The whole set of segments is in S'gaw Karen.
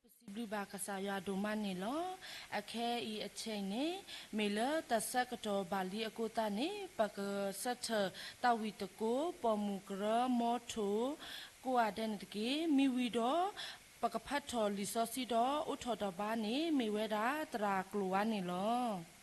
ပစံးဘျုးဘၣ်ကစၢ်ယွၤဒိၣ်မးန့ၣ်လီၤ. အခဲအံၤအဆဲးန့ၣ် မ့ၢ်လၢတၢ်ဆၢကတီၢ်ဘၣ်လံအဃိသတးန့ၣ် ပကဆၢထၢၣ်တၢ်ဝံၣ်သကိး ပိာ်မုၣ်ကရၢ မီထိၣ် ကိးဂၤဒဲးန့ၣ်တက့ၢ်. မ့ၢ်ဝံၤဒီး ပကဖးထီၣ်လံာ်စီဆှံဒီးအိးထီၣ်တၢ်ဘါန့ၣ် မ့ၢ်ဝဲဒၣ်သရၣ်ကျိၤဝါန့ၣ်လီၤ.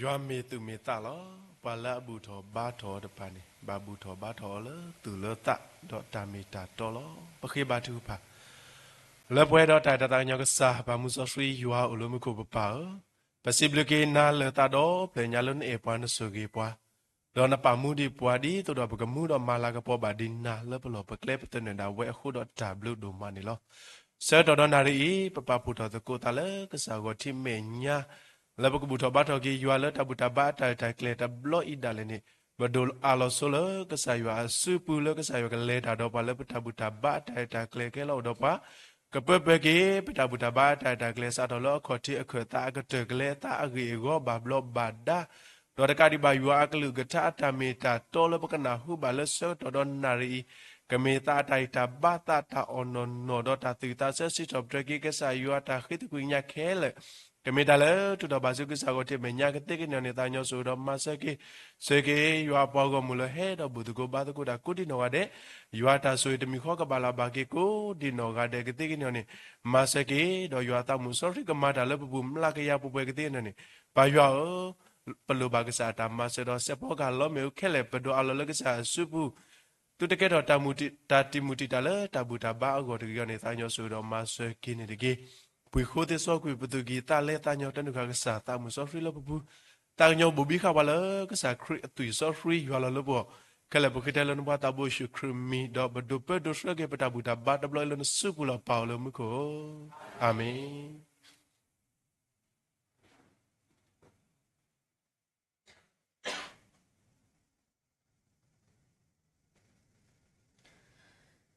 ယွၤမ့ၢ်သူၣ်မ့ၢ်သးလီၤ. ပှၤလၢအဘူၣ်ထီၣ်ဘါထီၣ်အီၤတဖၣ်န့ၣ် ဘၣ်ဘူၣ်ထီၣ်ဘါထီၣ်အီၤလၢသူၣ်လၢသး ဒီးတၢ်မ့ၢ်တၢ်တီလီၤ. ပဃ့ဘါထုကဖၣ် လၢပှဲၤဒီးတၢ်အဲၣ်တၢ်သးကညီၤကစၢ် ပၢ်မူစီဆှံယွၤအိၣ်လၢမူခိၣ်ပပၢ်ဧၢ, ပစံးဘျုးက့ၤနၤလၢသးဒီဖျၢၣ်ညါလၢနအဲၣ်ပှၤနဆိၣ်ဂ့ၤပှၤ, ဒီးနပာ်မူဒံးပှၤဒ်သိးဒီးပကမူဒီးမၤလၤကပီၤဘၣ်ဒံးနၤလၢပလီၢ်ပကျဲ ပသနၢၣ်ဒၣ်ဝဲအဃိဒီးတၢ်ဘျုးဒိၣ်မးန့ၣ်လီၤ. ဆၢကတီၢ်ဒီးနၣ်ရံၣ်အံၤ ပပာ်ဖှိၣ်ထီၣ်သကိးသးလၢကစၢ်ဂီၤထံးမဲာ်ညါ လၢပကဘူၣ်ထီၣ်ဘါထီၣ်က့ၤယွၤလၢတၢ်ဘူၣ်တၢ်ဘါအတၢ်ရဲၣ်တၢ်ကျဲၤတဘျီအံၤဒၣ်လဲာ်န့ၣ် ပဒိၣ်အးလီၤဆိလၢကစၢ်ယွၤအစုပူၤ လၢကစၢ်ယွၤကလဲၤတၢ်ဒီးပှၤ လၢပတၢ်ဘူၣ်တၢ်ဘါအတၢ်ရဲၣ်တၢ်ကျဲၤကဲလီၤအိၣ်ဒီးပှၤ, ကပၢပၢက့ၤ ပတၢ်ဘူၣ်တၢ်ဘါအတၢ်ရဲၣ်တၢ်ကျဲၤ စးထီၣ်လၢအခီၣ်ထံးအခၢၣ်သးအကတၢၢ်ကလဲၤအသးအဂ့ၢ်အဂီၢ်ဘၣ်ဘျီးဘၣ်ဒါ, ဒီးတကးဒံးဘၣ်ယွၤအကလုၢ်ကထါအတၢ်မ့ၢ်တၢ်တီလၢပကနၢ်ဟူဘၣ်လၢဆၢကတီၢ်ဒီးနၣ်ရံၣ်အံၤ ကမ့ၢ်သးအတၢ်ဂံၢ်တၢ်ဘါ သးတၢ်အီၣ်နီၢ်နီၢ် ဒီးတၢ်သူၣ်ဝံၣ်သးဆၢ စံးထီၣ်ပတြၢၤက့ၤကစၢ်ယွၤတၢ်ဃ့သကွံာ်ညါခဲလၢာ်, ကမ့ၢ်တၢ်လၢထုးထီၣ်ဘၣ်ဆူကစၢ်ဂီၢ်ထံးမဲာ်ညါကသ့ကန့ၢ်အီၤန့ၣ် သးကညီၤဆိၣ်ဂ့ၤဒီးမၤစၢၤက့ၤ, ဆှၢက့ၤယွၤအပှၤဂီၢ်မုၢ်လၢဟဲဒီးဘူၣ်သကိးဘါသကိးတၢ်ကိးဒံနီၢ်ဂၤဒဲး, ယွၤတၢ်ဆိၣ်ဂ့ၤတမံၤဃီကဘၣ်လၢဘၣ်က့ၤကိးဒံနီၢ်ဂၤဒဲးကသ့ကန့ၢ်အီၤန့ၣ်, မၤစၢၤက့ၤ ဒီးယွၤသးမုၢ်စီဆှံကမၤတၢ်လၢပပူၤ မျးကယၤပှဲၤပှဲၤကသ့ကန့ၢ်အီၤန့ၣ်, ပၢ်ယွၤဧၢ, ပလိၣ်ဘၣ်ကစၢ်အတၢ်မၤစၢၤဒီးစဲးဖီကဟၣ်လီၤမ့ၣ်အူခဲလၢာ် ပဒိးအးလီၤလၢကစၢ်အစုပူၤ, သုတကဲထီၣ်တၢ်မုၢ်တံၢ် တၢ်တံာ်မုၢ်တံာ်တာ်လၢတၢ်ဘူၣ်တၢ်ဘါအဂီၢ်တဂ့ၤအီၤန့ၣ် သးကညီၤဆိၣ်ဂ့ၤဒီးမၤစၢၤက့ၤန့ၣ်တက့ၢ်. ပှ့ၤဃိသ့စီကွံာ်ပသူၣ်ကံၢ်သးလဲ သးကညီၤတၢ်နုာ်ဃာ်ကစၢ်သးမုၢ်စီဆှံလၢပပူၤ, သးကညီၤဘိၣ်ဘံဃာ်ပှၤလၢကစၢ်ခရံာ်အသွံၣ်စီဆှံယွၤလီၤလၢပဂီၢ်, ခဲလၢာ်ပဃ့ထဲလၢနဖိသးဘိယ့ၣ်ၡူးခရံာ်မံၤ ဒီးပဒိးပၢဒိးဆှၢက့ၤပတၢ်ဘူၣ်တၢ်ဘါတဘျီအံၤလၢနစုပူၤလီၤ ပၢ်အိၣ်လၢမူခိၣ်ဧၢ, အၤမ့ၣ်.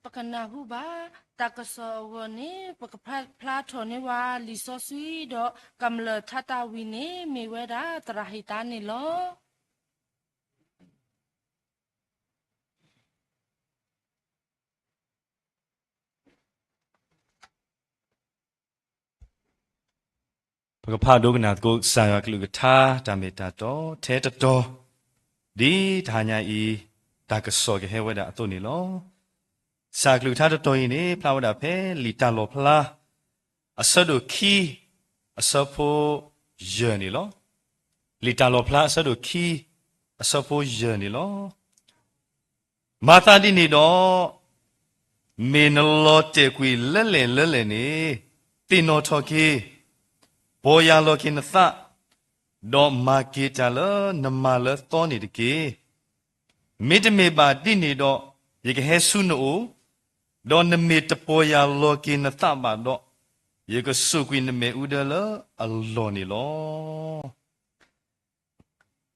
ပကနၢ်ဟူဘၣ်တၢ်ကစီၣ်အဂီၢ်န့ၣ် ပကဖျါထီၣ်န့ၢ်ဝဲလံာ်စီဆှံဒီး ကမျၢၢ်ထါတၢ်ဝံၤန့ၣ် မ့ၢ်ဝဲဒၣ်သရၣ်ဟ့ၣ်သါန့ၣ်လီၤ. ပကဖးဒိကနၣ်သကိးကစၢ်ယွၤကလုၢ်ကထါ တၢ်မ့ၢ်တၢ်တီထဲတတီၤ, ဒ်တဟါညါအံၤ တၢ်ကစီၣ်ကဟဲဝဲဒၣ်အသိးန့ၣ်လီၤ. ကစၢ်ကလုၢ်ကထါတတီၤအံၤန့ၣ် ဖျါဝဲဒၣ်ဖဲလံာ်တၢ်လီၣ်ဖျါ အဆၢဒိၣ်ခံ အဆၢဖိယဲၢ်န့ၣ်လီၤ. လံာ်တၢ်လီၣ်ဖျါအဆၢဒိၣ်ခံ အဆၢဖိယဲၢ်န့ၣ်လီၤ. မၤသးဒ်န့ၣ်ဒီး, မ့ၢ်နလီၤတဲာ်ကွံာ်လၢလဲၣ်လၢလဲၣ်န့ၣ်, သ့ၣ်နီၣ်ထီၣ်က့ၤ, ပီၢ်ယၢ်လီၤက့ၤနသး, ဒီးမၤက့ၤတၢ်လၢနမၤလၢသီန့ၣ်တက့ၢ်. မ့တမ့ၢ်ဘၣ်ဒ်န့ၣ်ဒီး, ယကဟဲဆူနအိၣ်, ဒီးနမ့ၢ်တပီၢ်ယၢ်လီၤက့ၤနသးဘၣ်ဒီး, ယကစိာ်ကွံာ်နမဲာ်အူဒၢလၢအလီၢ်န့ၣ်လီၤ.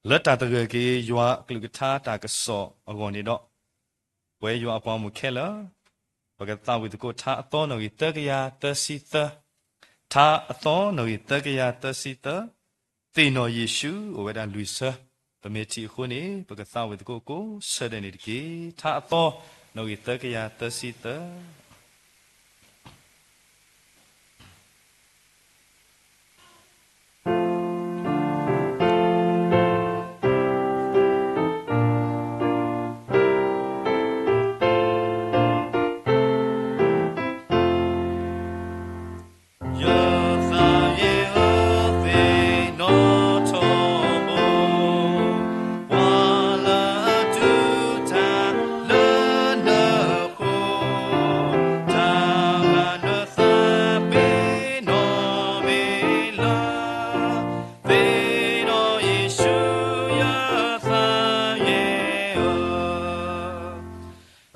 လၢတၢ်သဂၢၢ်က့ၤယွၤအကလုၢ်ကထါတၢ်ကစီၣ်အဂီၢ်န့ၣ်ဒီး, ပဝဲယွၤအပှၤဂီၢ်မုၢ်ခဲလၢာ်, ပကသးဝံၣ်သကိးထါအသီနီၣ်ဂံၢ်သၢကယၤသၢဆံသၢ, ထါအသီနီၣ်ဂံၢ်သၢကယၤသၢဆံသၢ, သ့ၣ်နီၣ်ယ့ၣ်ၡူး အိၣ်ဝဲဒၣ်လွံၢ်ဆၢ, ပမ့ၢ်ထံၣ်အဃိန့ၣ် ပကသးဝံၣ်သကိးကိးဆၢဒဲးန့ၣ်တက့ၢ်. ထါအသီနီၣ်ဂံၢ်သၢကယၤသၢဆံသၢ ယသးယ့ၣ်ဧၢ, သ့ၣ်နီၣ်ထီၣ်ဘိ, ပှၤလၢအတူၢ်တၢ်လၢနဃိ, တၢ်ဘၣ်နသးပ့ၤနီၣ်မ့ၢ်လၢ, သ့ၣ်နီၣ်ယ့ၣ်ၡူး ယသးယ့ၣ်ဧၢ.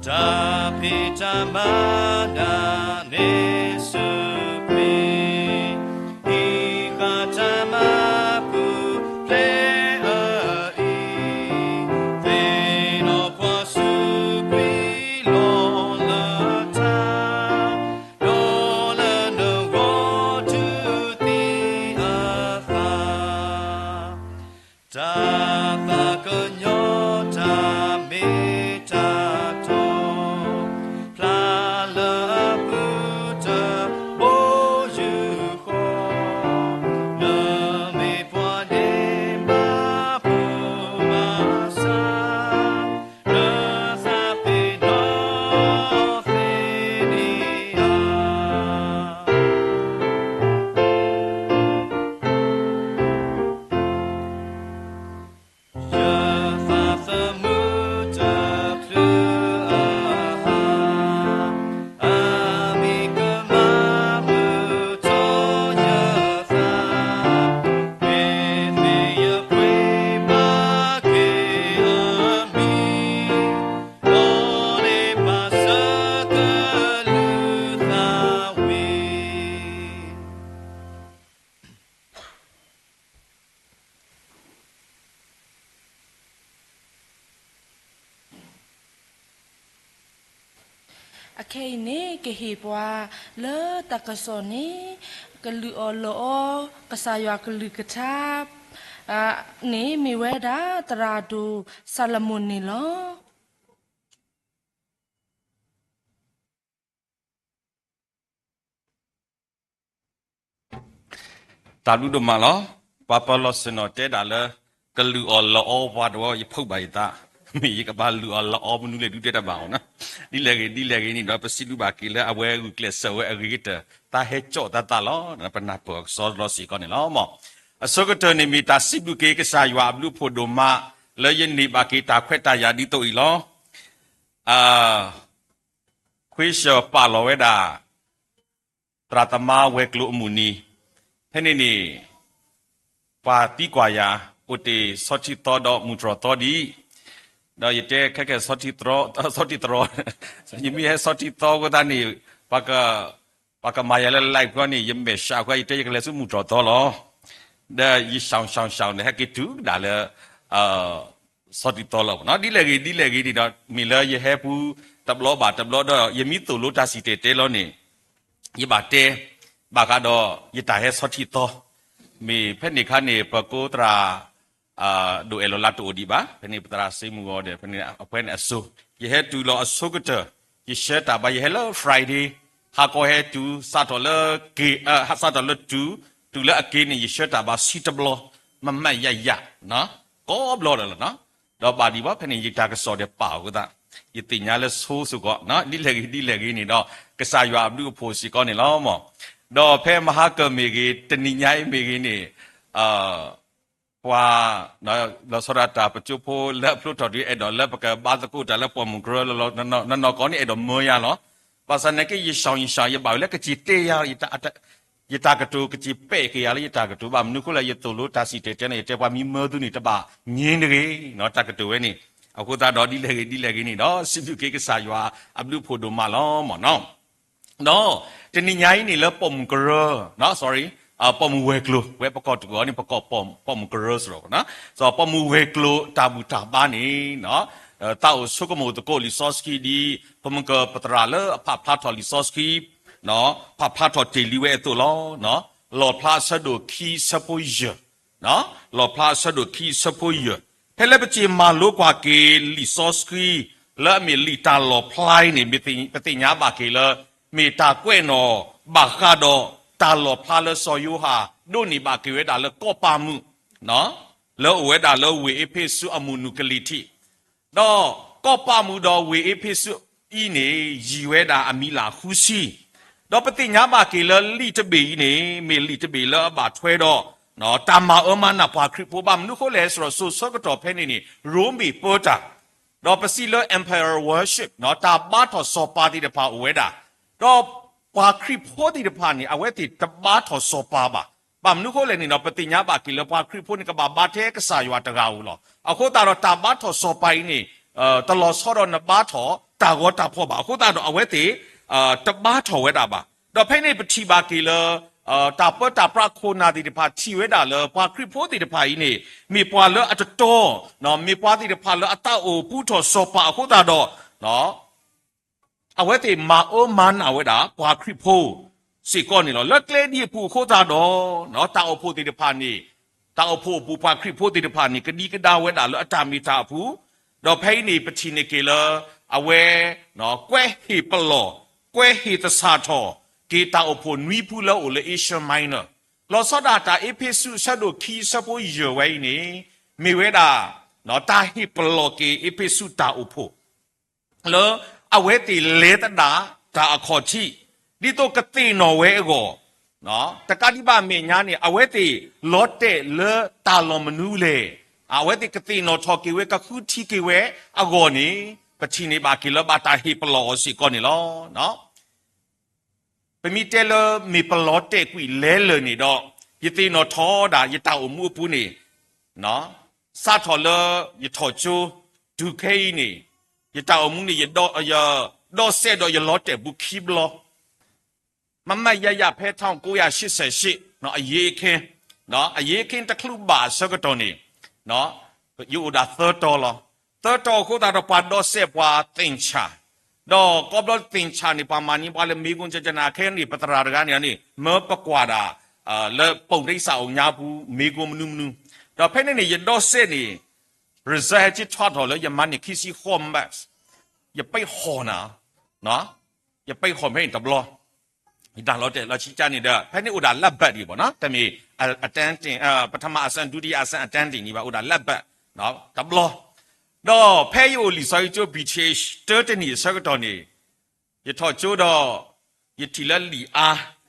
တၢ်ဖံးတၢ်မၤနၤန့ၣ်စူးကွံာ်, ဟံးဃာ်တၢ်မၤပူၤဖျဲးအၢအံၤ, သ့ၣ်နီၣ်ကွၢ်စူးကွံာ်လီၤလၢတၢ်, ဒီးလၢနဂီၢ်ဒုးသံအသး တၢ်သးကညီၤတၢ်မ့ၢ်တၢ်တီ, ဖျါလၢအပူၤတဘိယူၢ်ဃီ, နမ့ၢ်ပှၤန့ၣ်မၤဘူၣ်မၤစၢ်, နသးပ့ၤနီၣ်သ့ဒံးဧါ. ယသးသမူတချုးအဟါ, အမံၤကမၤမုာ်ထီၣ်ယသး, မ့ၢ်သ့ၣ်ယပှ့ၤဘၣ်က့ၤအမံၤ, ဒီးန့ၢ်ဘၣ်ဆၢကလုၢ်သးဝံၣ် အခဲအံၤန့ၣ် ကဟ့ၣ်ပှၤလၢတၢ်ကစီၣ်န့ၣ် ကလုၢ်အီၣ်လီအီ ကစၢ်ယွၤကလုၢ်ကထါ န့ၣ်မ့ၢ်ဝဲဒၣ် သရၣ်ဒိၣ်စၤလမိၣ်န့ၣ်လီၤ. တၢ်ဘျုးဒိၣ်မးလီၤ. ပှၤပၢၤလီၢ်ဆ့ၣ်နီၤတဲဒၣ်လၢ ကလုၢ်အီၣ်လၢအီပှၤတဝီ ယဖုးဘၣ်ယသး, မ့ၢ်ယကဘၣ်လုၢ်အီၣ်လၢအီမနုၤလဲၣ်ဒုးတဲတဘၣ်အီၤနီၤ. ဒ်လဲၣ်ဂ့ၤ ဒ်လဲၣ်ဂ့ၤန့ၣ်ဒီး ပစံးဘျုးဘၣ်က့ၤလၢအဝဲဂုာ်ကျဲးစၢးဝဲအဂ့ၤကတၢၢ် တၢ်ဟဲကၠီၣ်တၢ်သးလီၤ. ပနၢ်ပၢၢ်အီၤကစီဒီစ့ၢ်ကီးန့ၣ်လီၤ. အဆိကတၢၢ်န့ၣ်မ့ၢ်တၢ်စံးဘျုးက့ၤကစၢ်ယွၤအဘျုးအဖှိၣ်ဒိၣ်မး လၢယန့ၢ်ဘၣ်က့ၤတၢ်ခွဲးတၢ်ယာ်ဒ်သိးအံၤလီၤ. ခွ့ၡၢၣ်ပာ်လီၤဝဲဒၣ် သရၣ်သမါဝဲၤကျိၤအမုၢ်နံၤ, ဖဲန့ၣ်န့ၣ် ပှၤသံကွၢ်ယၤ အိၣ်တ့ၢ်ဆီထံသီဒီးမုၢ်တြီၢ်သီဒံး, ဒီးယတဲခဲကဲ ဆီထံသီ, ယမ့ၢ်ဟဲ ဆီထံသီအဃိသတးန့ၣ် ပှၤကမၤယၤလၢ live ဃီန့ၣ် ယမဲာ်ဆှးဃီ ယတဲယကလဲၤဆူမုၢ်တြီၢ်သီလီၤ. ဒီးယ ရှောင်ရှောင်ရှောင် ဒီးဟဲက့ၤတုၤကဒါလၢ ဆီထံသီလီၤနီၤ. ဒ်လဲၣ်ဂ့ၤ ဒ်လဲၣ်ဂ့ၤန့ၣ်ဒီး မ့ၢ်လၢယဟဲပူၤတဘျီဘၣ်တဘျီဒီး ယမ့ၢ်သိၣ်လိတၢ်စံၣ်တဲၤတဲလီၤန့ၣ် ယဘၣ်တဲ ဘၣ်ဃးဒီးယတၢ်ဟဲဆီထံသီ, မ့ၢ်ဖဲန့ၣ်အခါန့ၣ် ပကိးသရၣ် ဒိၣ်အဲၣ်လီၤလါတအိၣ်ဒံးဘၣ်, ဖဲန့ၣ်ပသရၣ်စ့မုၢ်ဂီၤဒီး ဖဲန့ၣ်အပှဲၤန့ၣ်အစိၤ, ယဟဲတုၤလီၤအဆိကတၢၢ် ယဆှၢတၢ်ဘါ ယဟဲလၢ Friday ဟါခီဟဲတုၤ စးထီၣ်လၢက့ၤ စးထီၣ်လၢတုၤ တုၤလၢအက့ၤန့ၣ် ယဆှၢတၢ်ဘါဆံတဘျီ မမးယၤယၤ ကိးဘျီဒီးလီၤနီၤ. ဒီးဘၣ်ဒံးဘၣ် ဖဲန့ၣ် ယတၢ်ကစီၣ်ဒီးပာ်အဃိသတး ယသ့ၣ်ညါလၢဆိစ့ၢ်ကီး ဒ်လဲၣ်ဂ့ၤ ဒ်လဲၣ်ဂ့ၤန့ၣ်ဒီး ကစၢ်ယွၤအဘျုးအဖှိၣ်စ့ၢ်ကီးန့ၣ်လီၤမၢ်. ဒီးဖဲမဟါကၢၢ်မ့ၢ်ဂ့ၤ တနံၤညါအံၤမ့ၢ်ဂ့ၤန့ၣ် ပှၤ လီၤဆီဒၣ်တၢ်ပကၠိဖိလၢအဖျိထီၣ်ဒုး အဲၣ်ဒိးလၢပကဘါသကိးတၢ်လၢပိာ်မုၣ်ကရၢလီၤ, နီၢ်နီၢ်ကီးန့ၣ် အဲၣ်ဒိးမၢယၤလီၤ. ဘၣ်ဆၣ်နာ်က့ ယ ရှောင် ယ ရှောင် ယဘၣ်ဝဲလၢကစံၣ်တဲယၤ ယတၢ်ကတိၤ ကစံၣ်ပဲာ်က့ၤယၤလၢယတၢ်ကတိၤ ဘၣ်မနုၤအဃိလဲၣ် ယသိၣ်လိတၢ်စံၣ်တဲၤတဲလီၤ ယတဲပှၤမံမၢသုန့ၣ် တဘၣ် ငြင်းတဂ့ၤ တၢ်ကတိၤဝဲန့ၣ်. အဃိသတးဒီး ဒ်လဲၣ်ဂ့ၤ ဒ်လဲၣ်ဂ့ၤန့ၣ်ဒီး စံးဘျုးက့ၤကစၢ်ယွၤအဘျုးအဖှိၣ်ဒိၣ်မးလီၤမၢ်နီၤ. ဒီးတနံၤညါအံၤန့ၣ်လၢပိာ်မုၣ်ကရၢ sorry ပိာ်မုၣ်ဝဲၤကျိၤ ဝဲပကိးတကီးန့ၣ် ပကိးပိာ်မုၣ်ကရၢစ့ၢ်ကီး, ပိာ်မုၣ်ဝဲၤကျိၤတၢ်ဘူၣ်တၢ်ဘါန့ၣ် သးအိၣ်ဆိကမိၣ်သကိးလံာ်စီဆှံဒ် ပမုၢ်ကၢၢ်ပသရၣ်လၢအဖးဖျါထီၣ်လံာ်စီဆှံ ဖးဖျါထီၣ်တ့ၢ်လံဝဲအသိးလီၤ. လီၣ်ဖျါအဆၢဒိၣ်ခံဆၢဖိယဲၢ် လီၣ်ဖျါအဆၢဒိၣ်ခံဆၢဖိယဲၢ်, ဖဲလၢပစံၣ်မၤလိကွၢ်က့ၤလံာ်စီဆှံ လၢအမ့ၢ်လံာ်တၢ်လီၣ်ဖျါအံၤန့ၣ် ပသ့ၣ်ညါဘၣ်က့ၤလၢ မ့ၢ်တၢ်ကွဲးနီၣ်ဘၣ်ဃးဒီး တၢ်လီၣ်ဖျါလၢစီၤယိၤဟၣ် ဒိးန့ၢ်ဘၣ်က့ၤဝဲဒၣ်လၢကီၢ်ပၢ်မုၢ် လၢအအိၣ်ဝဲဒၣ်လၢဝ့ၢ်အ့းဖ့းစူးအမုၢ်နုာ်ကလံၤထံး, ဒီးကီၢ်ပၢ်မုၢ်ဒီးဝ့ၢ်အ့းဖ့းစူးအံၤန့ၣ် ယံာ်ဝဲဒၣ်အမံၤလၢ်ဃုဆံ, ဒီးပသ့ၣ်ညါဘၣ်က့ၤလၢလံာ်တဘ့ၣ်အံၤန့ၣ် မ့ၢ်လံာ်တဘ့ၣ်လၢအဘၣ်ထွဲဒီး တၢ်မၤအၢမၤနးပှၤခရံာ်ဖိ ဘၣ်မနုၤအဃိလဲၣ် စရီစိၤဆၢကတီၢ်ဖဲန့ၣ်န့ၣ် ရိမ့ၤပၢတၢ် ဒီးပစံးလၢ emperor worship တၢ်ဘါထီၣ်စီၤပၤသ့ၣ်တဖၣ်အိၣ်ဝဲဒၣ်, ဒီးပှၤခရံာ်ဖိသ့ၣ်တဖၣ်န့ၣ် အဝဲသ့ၣ်တဘါထီၣ်စီၤပၤဘၣ်. ဘၣ်မနုၤအဃိလဲၣ်န့ၣ်ဒီး ပသ့ၣ်ညါဘၣ်က့ၤလၢပှၤခရံာ်ဖိန့ၣ် ကဘၣ်ဘါထဲကစၢ်ယွၤတဂၤဧိၤလီၤ. အဃိသတးဒီးတၢ်ဘါထီၣ်စီၤပၤအံၤန့ၣ် တလီၤဆီဒီးနဘါထီၣ်တၢ်ဂီၤတၢ်ဖီၣ်ဘၣ်. အဃိသတးဒီးအဝဲသ့ၣ် တဘါထီၣ်ဝဲဒၣ်ဘၣ်. ဒီးဖဲန့ၣ်ပထံၣ်ဘၣ်က့ၤလၢ တၢ်ပၢတၢ်ပြးခိၣ်နၢ်သ့ၣ်တဖၣ်ထံၣ်ဝဲဒၣ်လၢ ပှၤခရံာ်ဖိသ့ၣ်တဖၣ်အံၤန့ၣ် မ့ၢ်ပှၤလၢအတတီ, မ့ၢ်ပှၤသ့ၣ်တဖၣ်လၢအသးအိၣ်ပူထီၣ်စီၤပၤအဃိသတးဒီး အဝဲသ့ၣ်မၤအၢမၤနးဝဲဒၣ် ပှၤခရံာ်ဖိစ့ၢ်ကီးန့ၣ်လီၤ. လၢကျဲဒ်အံၤအပူၤအဃိသတးဒီး တၢ်အိၣ်ဖှိၣ်သ့ၣ်တဖၣ်န့ၣ် တၢ်အိၣ်ဖှိၣ်အပူၤပှၤခရံာ်ဖိသ့ၣ်တဖၣ်န့ၣ် ကဒံကဒါဝဲဒၣ်လၢအတၢ်မ့ၢ်တၢ်အပူၤ, ဒီးဖဲအံၤန့ၣ် ပထံၣ်န့ၢ်က့ၤလၢ အဝဲ ကွဲဟ့ၣ်ပလီၢ်, ကွဲဟ့ၣ်သဆၣ်ထီၣ်က့ၤတၢ်အိၣ်ဖှိၣ်နွံဖုလၢအအိၣ်လၢ Asia Minor, လီၤဆီဒၣ်တၢ်အ့းဖ့းစူးအဆၢဒိၣ်ခံအဆၢဖိယဲၢ်ဝဲအံၤန့ၣ် မ့ၢ်ဝဲဒၣ် တၢ်ဟ့ၣ်ပလီၢ်က့ၤအ့းဖ့းစူးတၢ်အိၣ်ဖှိၣ် လၢအဝဲသ့ၣ်လဲၤသဒၣ်တၢ်အခီၣ်ထံး ဒ်သိးကသ့ၣ်နီၣ်ဝဲအဂီၢ်, တကးဒံးဘၣ်အမဲာ်ညါန့ၣ် အဝဲသ့ၣ်လီၤတဲာ်လၢတၢ်လီၢ်မနုၤလဲၣ်, အဝဲသ့ၣ်ကသ့ၣ်နီၣ်ထီၣ်က့ၤဝဲ ကဃုထံက့ၤဝဲအဂီၢ်န့ၣ် ပထံၣ်န့ၢ်ဘၣ်က့ၤလၢဘၣ်တၢ်ဟ့ၣ်ပလီၢ်အီၤစ့ၢ်ကီးန့ၣ်လီၤ. ပမ့ၢ်တဲလၢမ့ၢ်ပလီၤတဲာ်ကွံာ်လဲၤလၢာ်န့ၣ်ဒီး ယသ့ၣ်နီၣ်ထီၣ်ဒၣ်ယတၢ်အိၣ်မူအပူၤန့ၣ် စးထီၣ်လၢယထီၣ်ကၠိ တုၤခဲအံၤန့ၣ် ယတၢ်အိၣ်မူန့ၣ် ယဒီးစဲးဒီးယလီၤတဲာ်ပူၤခံဘျီ, မမးယၤယၤဖဲ ထောင့်ကိုးရာရှစ်ဆယ့်ရှစ် အရေးအခင်း, အရေးအခင်းတချုးဘၣ်အဆၢကတီၢ်န့ၣ် ယအိၣ်ဒၣ်သၢတီလီၤ. သၢတီအဃိသတးဒီး ပှၤဒီးစဲးပှၤသ့ၣ်ဆၣ်, ဒီးကိးဘျီသ့ၣ်ဆၣ်န့ၣ် ပှၤမၤန့ၢ်ပှၤလၢမ့ၢ်ကိၣ်ကကနၣ်ခဲန့ၣ် ပသရၣ်တဂၤန့ၣ်န့ၣ် မၢပကွၢ်ဒၣ် လၢပိာ်ဒိၣ်စၢ်အိၣ်ညါပူၤ မ့ၢ်ကိၣ်မနုၤမနုၤ, ဒီးဖဲန့ၣ်န့ၣ် ယဒီးစဲးန့ၣ် result ဟဲက့ၤထီၣ်ထီၣ်လၢယမၤန့ၢ်ခံဆံဃိး max, ယပံးဟီၣ်နၤ, ယပံးဟီၣ်ဖဲန့ၣ်တဘျီ တၢ်လီၤတဲာ်လီၤဆံးကါန့ၣ်ဒီး ဖဲန့ၣ်အိၣ်ဒၣ် လပ်ဘတ် အံၤ ပေါ့နော်, တမ့ၢ် အတန်းတင်, ပထမအဆင့်, ဒုတိယအဆင့်, အတန်းတင် န့ၣ်ဘၣ်, အိၣ်ဒၣ် လပ်ဘတ် တဘျီ, ဒီးဖဲယအိၣ်လံာ်စီဆှံကၠိ BTh တၢတနံၣ်အဆၢကတီၢ်န့ၣ် ယထီၣ်ကၠိဒီး ယထံၣ်လၢလံာ်အါ,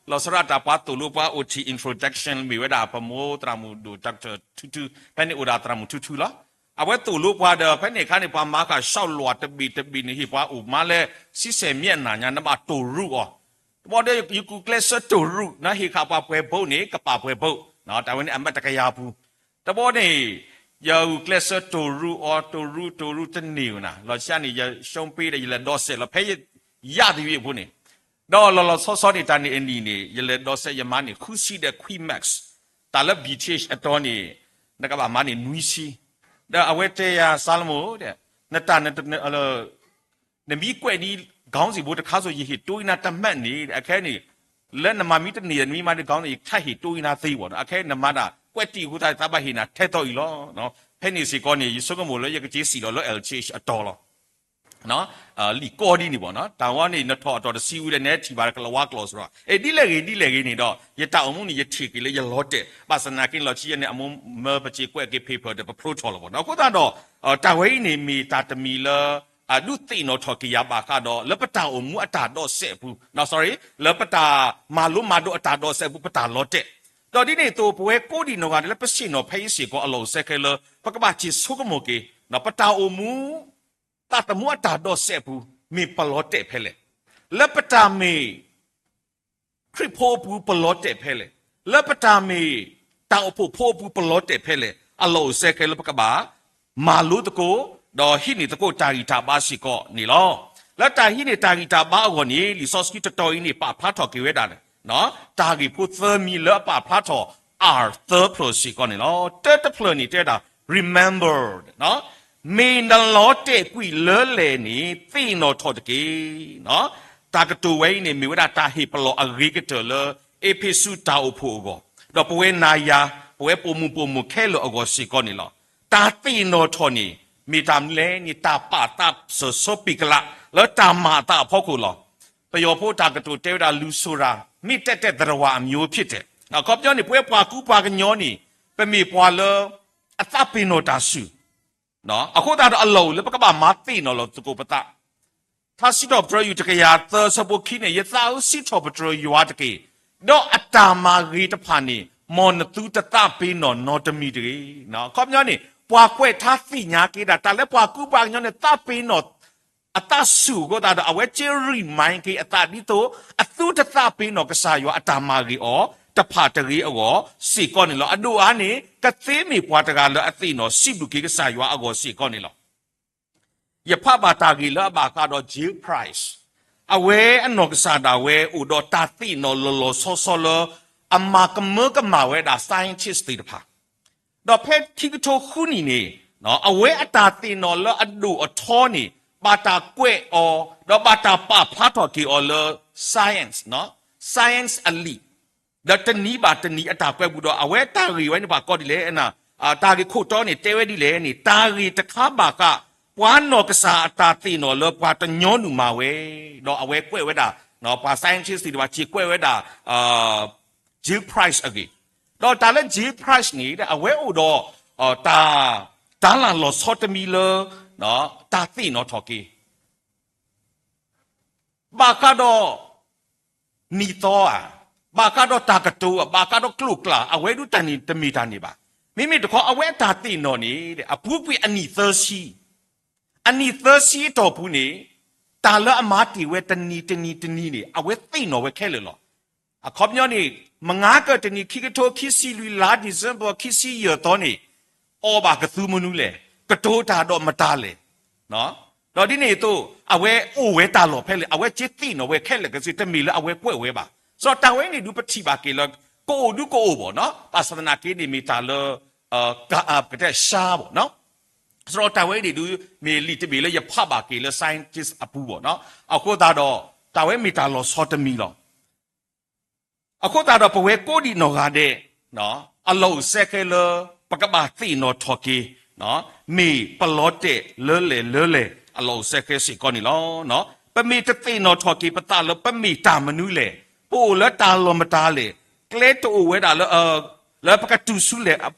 လီၤဆီဒၣ်တၢ်ပှၤသိၣ်လိပှၤအိၣ်ထံၣ် introduction မ့ၢ်ဝဲဒၣ် ပမိၢ်သရၣ်မုၣ်ဒိၣ် doctor ထူထူ, ဖဲန့ၣ်အိၣ်ဒၣ်သရၣ်မုၣ်ထူထူလီၤ. အဝဲသိၣ်လိပှၤဒီး ဖဲန့ၣ်အခါန့ၣ် ပှၤမၤဃာ် လျှောက်လွှာ တဘ့ၣ်တဘ့ၣ်န့ၣ် ဟ့ၣ်ပှၤအိၣ်မးလၢ ဆံဆဲၣ်မျက်နှာ ညါ နဘၣ်တိၢ်ရူးအီၤ, တဘျီဒီး ယဂုာ်ကျဲးစၢးတိၢ်ရူး, ဟ့ၣ်ဃာ်ပှၤပှဲၤဘိးန့ၣ် ကပာ်ပှဲၤဘိး, တၢ်ဝဲန့ၣ် အမ့ၢ်တကယၤပူၤ, တဘျီန့ၣ် ယဂုာ်ကျဲးစၢးတိၢ်ရူးအီၤ တိၢ်ရူး တိၢ်ရူး တန့ၢ်ဝဲနၤ, လီၤဆီန့ၣ် ယ ရှုံးပေး ဒီး ယလဲၤဒိးစဲးလီၤ ဖဲယ ယၣ်သယုၢ်အံၤအပူၤန့ၣ်, ဒီးလီၤလီၤဆီဆီန့ၣ် တၢ်န့ၣ်အနံၣ်န့ၣ် ယလဲၤဒိးစဲး ယမၤန့ၢ်ဃုဆံဒီးခွံ max, တၢ်လၢ BTh အတီၤန့ၣ် နကဘၣ်မၤန့ၢ်နွံဆံ, ဒီးအဝဲတဲယၤ Solomon နတၢ် နမ့ၢ်ကွဲးဒ် ခေါင်းစဉ်ဘိတခါစိ ယဟ့ၣ်တိၢ်အံၤနၤတမံၤန့ၣ်, အခဲအံၤန့ၣ် လၢနမၤမ့ၢ်တန့ၢ် နမ့ၢ်မၤဒ် ခေါင်းစဉ် ယကထပ်ဟ့ၣ်တိၢ်အံၤနၤသ့ဘၣ်နီၤ, အခဲအံၤနမၤတၢ်ကွဲးတံၢ်အဃိသတး ယသးဘၣ်ဟ့ၣ်နၤထဲသိးအံၤလီၤ. ဖဲန့ၣ်စ့ၢ်ကီးန့ၣ် ယဆိကမိၣ်လၢယကက့ၤစံၣ်လီၤလၢ LTh အတီၤလီၤ. လံာ်ကီဒ်န့ၣ်ဘၣ်နီၤ, တၢ်ဝဲန့ၣ် နထီၣ်အတီၤတဆံဝံၤဒီး နဟဲထံၣ်ဘၣ်ကလၤဝါကျိာ်စ့ၢ်ကီး, အဲ ဒ်လဲၣ်ဂ့ၤ ဒ်လဲၣ်ဂ့ၤန့ၣ်ဒီး ယတၢ်အိၣ်မူန့ၣ် ယထံၣ်က့ၤလၢယလီၤတဲာ်, ဘၣ်ဆၣ်သနာ်က့န့ၣ် လီၤဆီယဲန့ၣ် အမိၢ်မၢပစ့ကွဲးက့ၤ paper ဒီး ပဖျိထီၣ်လီၤဘၣ်နီၤ. အဃိသတးဒီး တၢ်ဝဲအံၤန့ၣ် မ့ၢ်တၢ်တမံၤလၢ အဒုးသ့ၣ်နီၣ်ထီၣ်က့ၤယၤဘၣ်ဃးဒီး လၢပတၢ်အိၣ်မူအတၢ်ဒိးစဲးအပူၤ, sorry, လၢပတၢ်မၤလိမၤဒိးအတၢ်ဒိးစဲးအပူၤ ပတၢ်လီၤတဲာ်, ဒီးဒ်န့ၣ်အသိး ပဝဲကိးဒံးနီၢ်ဂၤဒဲးလၢပဆ့ၣ်နီၤဖဲအံၤစ့ၢ်ကီးအလီၢ်အိၣ်စဲခဲလၢာ် ပကဘၣ်စံးဆိကမိၣ်က့ၤ ပတၢ်အိၣ်မူ သးသမူအတၢ်ဒိးစဲးအပူၤ မ့ၢ်ပလီၤတဲာ်ဖဲလဲၣ်, လၢပတၢ်မ့ၢ် ခရံာ်ဖိအပူၤပလီၤတဲာ်ဖဲလဲၣ်, လၢပတၢ်မ့ၢ် တၢ်အိၣ်ဖှိၣ်ဖိအပူၤ ပလီၤတဲာ်ဖဲလဲၣ်, အလီၢ်အိၣ်စဲခဲလၢာ် ပကဘၣ်မၤလိသကိး ဒီးဟံးန့ၢ်သကိးတၢ်ဂံၢ်တၢ်ဘါစ့ၢ်ကီးန့ၣ်လီၤ. လၢတၢ်ဟံးန့ၢ်တၢ်ဂံၢ်တၢ်ဘါအဂီၢ်န့ၣ် လံာ်စီဆှံတတီၤအံၤန့ၣ် ပာ်ဖျါထီၣ်က့ၤဝဲဒၣ် တၢ်ဂ့ၢ်ဖိသၢမံၤလၢအပာ်ဖျါထီၣ် အါ သၢဖျၢၣ်စ့ၢ်ကီးန့ၣ်လီၤ. တၢတဖျၢၣ်န့ၣ်တဲဝဲဒၣ် remember မ့ၢ်နလီၤတဲာ်ကွံာ်လၢလဲၣ်န့ၣ် သ့ၣ်နီၣ်ထီၣ်တက့ၢ်. တၢ်ကတိၤဝဲအံၤန့ၣ် မ့ၢ်ဝဲဒၣ်တၢ်ဟ့ၣ်ပလီၢ်အဂ့ၤကတၢၢ်လၢ အ့းဖ့းစူးတၢ်အိၣ်ဖှိၣ်အဂီၢ်, ဒီးပဝဲနၤယၤ ပဝဲပိာ်မုၣ်ပိာ်မုၣ်ခဲလၢာ်အဂီၢ်စ့ၢ်ကီးန့ၣ်လီၤ. တၢ်သ့ၣ်နီၣ်ထီၣ်န့ၣ် မ့ၢ်တၢ်မနုၤလဲၣ်န့ၣ် တၢ်ပာ်သးစၢၢ်ဆီပ့ၤကလး လၢတၢ်မၤအသးအဖီခိၣ်လီၤ. ပယီၤဖိတၢ်ကတိၤတဲဝဲဒၣ် လူဆိုတာ မ့ၢ်တၢ်တဲသရဝၤအမျိုးဖြစ်တယ်. အခီပညီန့ၣ် ပဝဲပှၤကူပှၤကညီန့ၣ် ပမ့ၢ်ပှၤလၢ အသးပ့ၤနီၣ်တၢ်ဆူၣ်, အဃိသတးဒီး အလီၢ်အိၣ်လၢပကဘၣ်မၤသ့ၣ်နီၣ်လီၤသကိးပသး, ထါစံးထီၣ်ပတြၢၤ ယူၢ်တကယၤသၢ အဆၢဖိခံန့ၣ် ယသးဧၢ စံးထီၣ်ပတြၢၤယွၤတက့ၢ်, ဒီးအတၢ်မၤဂ့ၤတဖၣ်န့ၣ် မ်နသုတသးပ့ၤနီၣ်နီတမံၤတဂ့ၤ. အခီပညီန့ၣ် ပှၤကွဲးထါသ့ၣ်ညါက့ၤဒၣ် တၢ်လၢပှၤကူပှၤကညီန့ၣ် သးပ့ၤနီၣ် အသးဆူၣ်အဃိသတးဒီး အဝဲက့ၤ remind က့ၤအသးဒ်သိး အသုတသးပ့ၤနီၣ်ကစၢ်ယွၤအတၢ်မၤဂ့ၤအီၤ တဖၣ်တဂ့ၤအဂီၢ်စ့ၢ်ကီးန့ၣ်လီၤ. အဒိၣ်အါန့ၣ် ကသ့မ့ၢ်ပှၤတဂၤလၢအသ့ၣ်နီၣ်စံးဘျုးက့ၤကစၢ်ယွၤအဂီၢ်စ့ၢ်ကီးန့ၣ်လီၤ. ယဖးဘၣ်တၢ်ဂ့ၢ်လၢအဘၣ်ဃးဒီး Jay Price, အဝဲအနီၢ်ကစၢ်ဒၣ်ဝဲအိၣ်ဒီးတၢ်သ့ၣ်နီၣ်လီၤလီၤဆီဆီလၢ အမၤကမၢကမၣ်ဝဲဒၣ် scientist သ့ၣ်တဖၣ် ဒီးဖဲခံကထိဃုနံၣ်န့ၣ် အဝဲအတၢ်သ့ၣ်နီၣ်လၢအဒိၣ်အထီန့ၣ် ဘၣ်တၢ်ကွဲးအီၤ ဒီးဘၣ်တၢ်ပာ်ဖျါထီၣ်က့ၤအီၤလၢ science, science အလံာ်, ဒီးတနံၤဘၣ်တနံၤအတၢ်ကွဲးပူၤဒီး အဝဲတၢ်ဂ့ၢ်ဝဲန့ၣ် ပှၤကိးဒ်လဲၣ်, တၢ်ဂ့ၢ်ခိၣ်တီန့ၣ် တဲဝဲဒ်လဲၣ်န့ၣ် တၢ်ဂ့ၢ်တခါဘၣ်ဃး ပှၤနီၢ်ကစၢ်အတၢ်သ့ၣ်နီၣ်လၢပှၤတညီနုၢ်မၤဝဲ, ဒီးအဝဲကွဲးဝဲဒၣ် ပှၤ scientist သ့ၣ်တဖၣ် စ့ၢ်ကွဲးဝဲဒၣ် Jay Price အဂ့ၢ်, ဒီးတၢ်လၢ Jay Price န့ၣ် အဝဲအိၣ်ဒီး တၢ် တၢ်လၢလီၤဆီတမံၤလၢ တၢ်သ့ၣ်နီၣ်ထီၣ်က့ၤ ဘၣ်ဃးဒီး နံၣ်သီဧါ, ဘၣ်ဃးဒီးတၢ်ကတိၤဧါ, ဘၣ်ဃးဒီးကျိာ်ကျါ အဝဲဒုးတၢ်န့ၣ်တမ့ၢ်တၢ်န့ၣ်ဘၣ်. မ့မ့ၢ်တခီ အဝဲအတၢ်သ့ၣ်နီၣ်န့ၣ် အပူၤကွံာ်အနံၣ်သၢဆံ, အနံၣ်သၢဆံအတီၢ်ပူၤန့ၣ် တၢ်လၢအမၤတ့ၢ်ဝဲတနံၤတနံၤတနံၤန့ၣ် အဝဲသ့ၣ်နီၣ်ဝဲခဲလၢာ်လီၤ. အခီပညီန့ၣ် မုၢ်ဂၤကၢၢ်တနံၤ ခံကထိခံဆံလွံၢ် လါ December ခံဆံယဲၢ်သီန့ၣ် အီၣ်ဘၣ်ကသူမနုၤလဲၣ်, ကတိၤတၢ်ဒီးမတၤလဲၣ်, ဒီးဒ်န့ၣ်အသိး အဝဲအိၣ်ဝဲတၢ်လီၢ်ဖဲလဲၣ် အဝဲက့ၤသ့ၣ်နီၣ်ဝဲခဲလၢာ်ကသ့ တမ့ၢ်လၢအဝဲကွဲးဝဲဘၣ်. စးထီၣ်တၢ်ဝဲအံၤန့ၣ်ဒုး ပထံၣ်ဘၣ်က့ၤလၢ ကအိၣ်ဒုးကအိၣ်ဘၣ်နီၤ, ဘၣ်ဆၣ်သနာ်က့န့ၣ် မ့ၢ်တၢ်လၢ ကတဲ ရှါ ဘၣ်နီၤ. စးထီၣ်တၢ်ဝဲအံၤန့ၣ်ဒုး မ့ၢ်လံာ်တဘ့ၣ်လၢယဖးဘၣ်က့ၤလၢ scientist အပူၤဘၣ်နီၤ. အဃိသတးဒီး တၢ်ဝဲမ့ၢ်တၢ်လီၤဆီတမံၤလီၤ. အဃိသတးဒီး ပဝဲကိးဒံးနီၢ်ဂၤဒဲး အလီၢ်အိၣ်စဲခဲလၢာ် ပကဘၣ်သ့ၣ်နီၣ်ထီၣ်က့ၤ မ့ၢ်ပလီၤတဲာ်လၢလဲၣ်လၢလဲၣ် အလီၢ်အိၣ်စဲခဲစ့ၢ်ကီးန့ၣ်လီၤ. ပမ့ၢ်တသ့ၣ်နီၣ်ထီၣ်က့ၤပသးလၢပမ့ၢ်တၢ်မနုၤလဲၣ် ပအိၣ်လၢတၢ်လီၢ်မတၤလဲၣ်, ကျဲတအိၣ်ဝဲဒၣ်လၢ လၢပကတုၤဆူလဲၣ်အ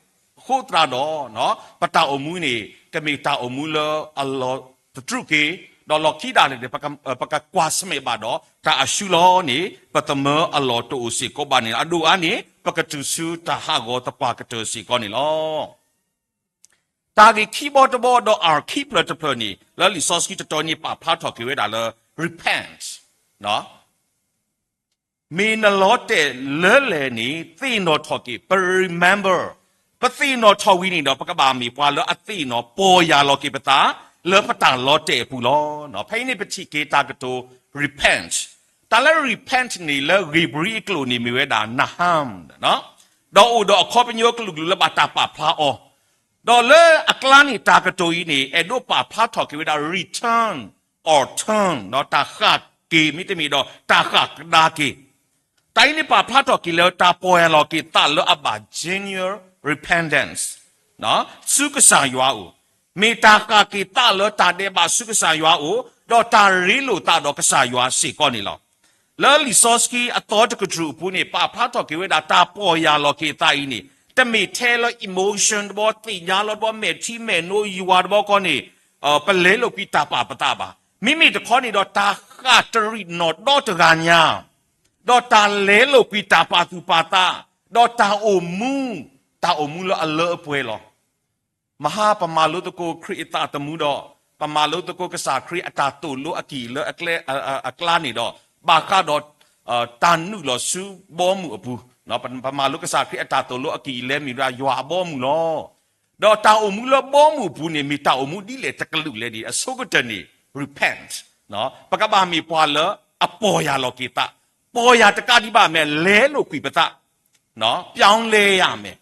ဃိသတးဒီး ပတၢ်အိၣ်မူန့ၣ် ကမ့ၢ်တၢ်အိၣ်မူလၢအလီၢ်တတြူၢ်က့ၤ, ဒီးလီၢ်ခံဒၣ်လဲာ်န့ၣ် ပကကွၢ်ဆၢၣ်မဲာ်ဘၣ်ဒီး တၢ်အစုလီၤန့ၣ် ပသမၢအလီၢ်တအိၣ်စ့ၢ်ကီးဘၣ်န့ၣ်လီၤ. အဒိၣ်အါန့ၣ် ပကတုၤဆူတၢ်ဟးဂီၤသပှၢ်ကတၢၢ်စ့ၢ်ကီးန့ၣ်လီၤ. တၢ်ဂ့ၢ်ခံဘီတဘီဒီး အၢ ခံဖျၢၣ်တဖျၢၣ်န့ၣ် လၢလံာ်စီဆှံတတီၤန့ၣ် ပာ်ဖျါထီၣ်က့ၤဝဲဒၣ်လၢ repent မ့ၢ်နလီၤတဲာ်လၢလဲၣ်န့ၣ် သ့ၣ်နီၣ်ထီၣ်က့ၤ, ပ remember, ပသ့ၣ်နီၣ်ထီၣ်ဝံၤန့ၣ်ဒီး ပကဘၣ်မ့ၢ်ပှၤလၢအသ့ၣ်နီၣ် ပီၢ်ယၢ်လီၤက့ၤပသး လၢပတၢ်လီၤတဲာ်အပူၤလီၤ. ဖဲအံၤန့ၣ် ပထံၣ်က့ၤတၢ်ကတိၤ repent, တၢ်လၢ repent န့ၣ် လၢဧ့ၤဘြံၤအကျိာ်န့ၣ် မ့ၢ်ဝဲဒၣ် နဟၢမ်, ဒီးအိၣ်ဒီးအခီပညီကလုာ်ကလုာ်လၢဘၣ်တၢ်ပာ်ဖျါအီၤ, ဒီးလၢအကျါန့ၣ် တၢ်ကတိၤအံၤန့ၣ် အဲၣ်ဒိးပာ်ဖျါထီၣ်က့ၤဝဲဒၣ် return or turn, တၢ်ဃၣ်က့ၤ မ့တမ့ၢ်ဒီးတၢ်ဃၣ်ကဒါက့ၤ. တၢ်အံၤန့ၣ်ပာ်ဖျါထီၣ်က့ၤလၢတၢ်ပီၢ်ယၢ်လီၤက့ၤသးလၢအဘၣ် genuine repentance ဆူကစၢ်ယွၤအအိၣ်, မ့ၢ်တၢ်ဃၣ်က့ၤသးလၢတၢ်ဒဲးဘးဆူကစၢ်ယွၤအအိၣ်, ဒီးတၢ်ရ့လိာ်သးဒီးကစၢ်ယွၤစ့ၢ်ကီးန့ၣ်လီၤ. လၢလံာ်စီဆှံအသီတကတြူၢ်အပူၤန့ၣ် ပာ်ဖျါထီၣ်က့ၤဝဲဒၣ်တၢ်ပီၢ်ယၢ်လီၤက့ၤသးအံၤန့ၣ် တမ့ၢ်ထဲလၢ emotion တဘျီ, သ့ၣ်ညါလီၤတဘျီ, မဲာ်ထံမဲာ်နိယွၤတဘျီဃီန့ၣ် ပလဲလိာ်ကွံာ်တၢ်ပာ်ပသးဘၣ်. မ့မ့ၢ်တခီန့ၣ်ဒီး တၢ်ဃၣ်တရံးနီၣ်ဒီတဂၤညါ, ဒီးတၢ်လဲလိာ်ကွံာ်တၢ်ပာ်သူၣ်ပာ်သး, ဒီးတၢ်အိၣ်မူ, တၢ်အိၣ်မူလၢအလၢအပှဲၤလီၤ. မဟါပမၤလိသကိးခရံာ်အသးသမူဒီး ပမၤလိသကိးကစၢ်ခရံာ်အတၢ်သိၣ်လိအကံၢ်လၢအကျါန့ၣ်ဒီး ဘၣ်ဃးဒီး တၢ်နုာ်လီၤဆူဘီမုၢ်အပူၤ, ပမၤလိကစၢ်ခရံာ်အတၢ်သိၣ်လိအကံၢ်အလဲမ့ၢ်ဝဲဒၣ်ယွၤအဘီအမုၢ်လီၤ. ဒီးတၢ်အိၣ်မူလၢဘီမုၢ်အပူၤန့ၣ် မ့ၢ်တၢ်အိၣ်မူဒ်လဲၣ်တကလုာ်လဲၣ်န့ၣ် အဆိကတၢၢ်န့ၣ် repent, ပကဘၣ်မ့ၢ်ပှၤလၢအပီၢ်ယၢ်လီၤက့ၤသး, ပီၢ်ယၢ်တကးဒံးဘၣ်မ့ၢ် လဲလိာ်ကွံာ်ပသး, ပြောင်းလဲရမယ်,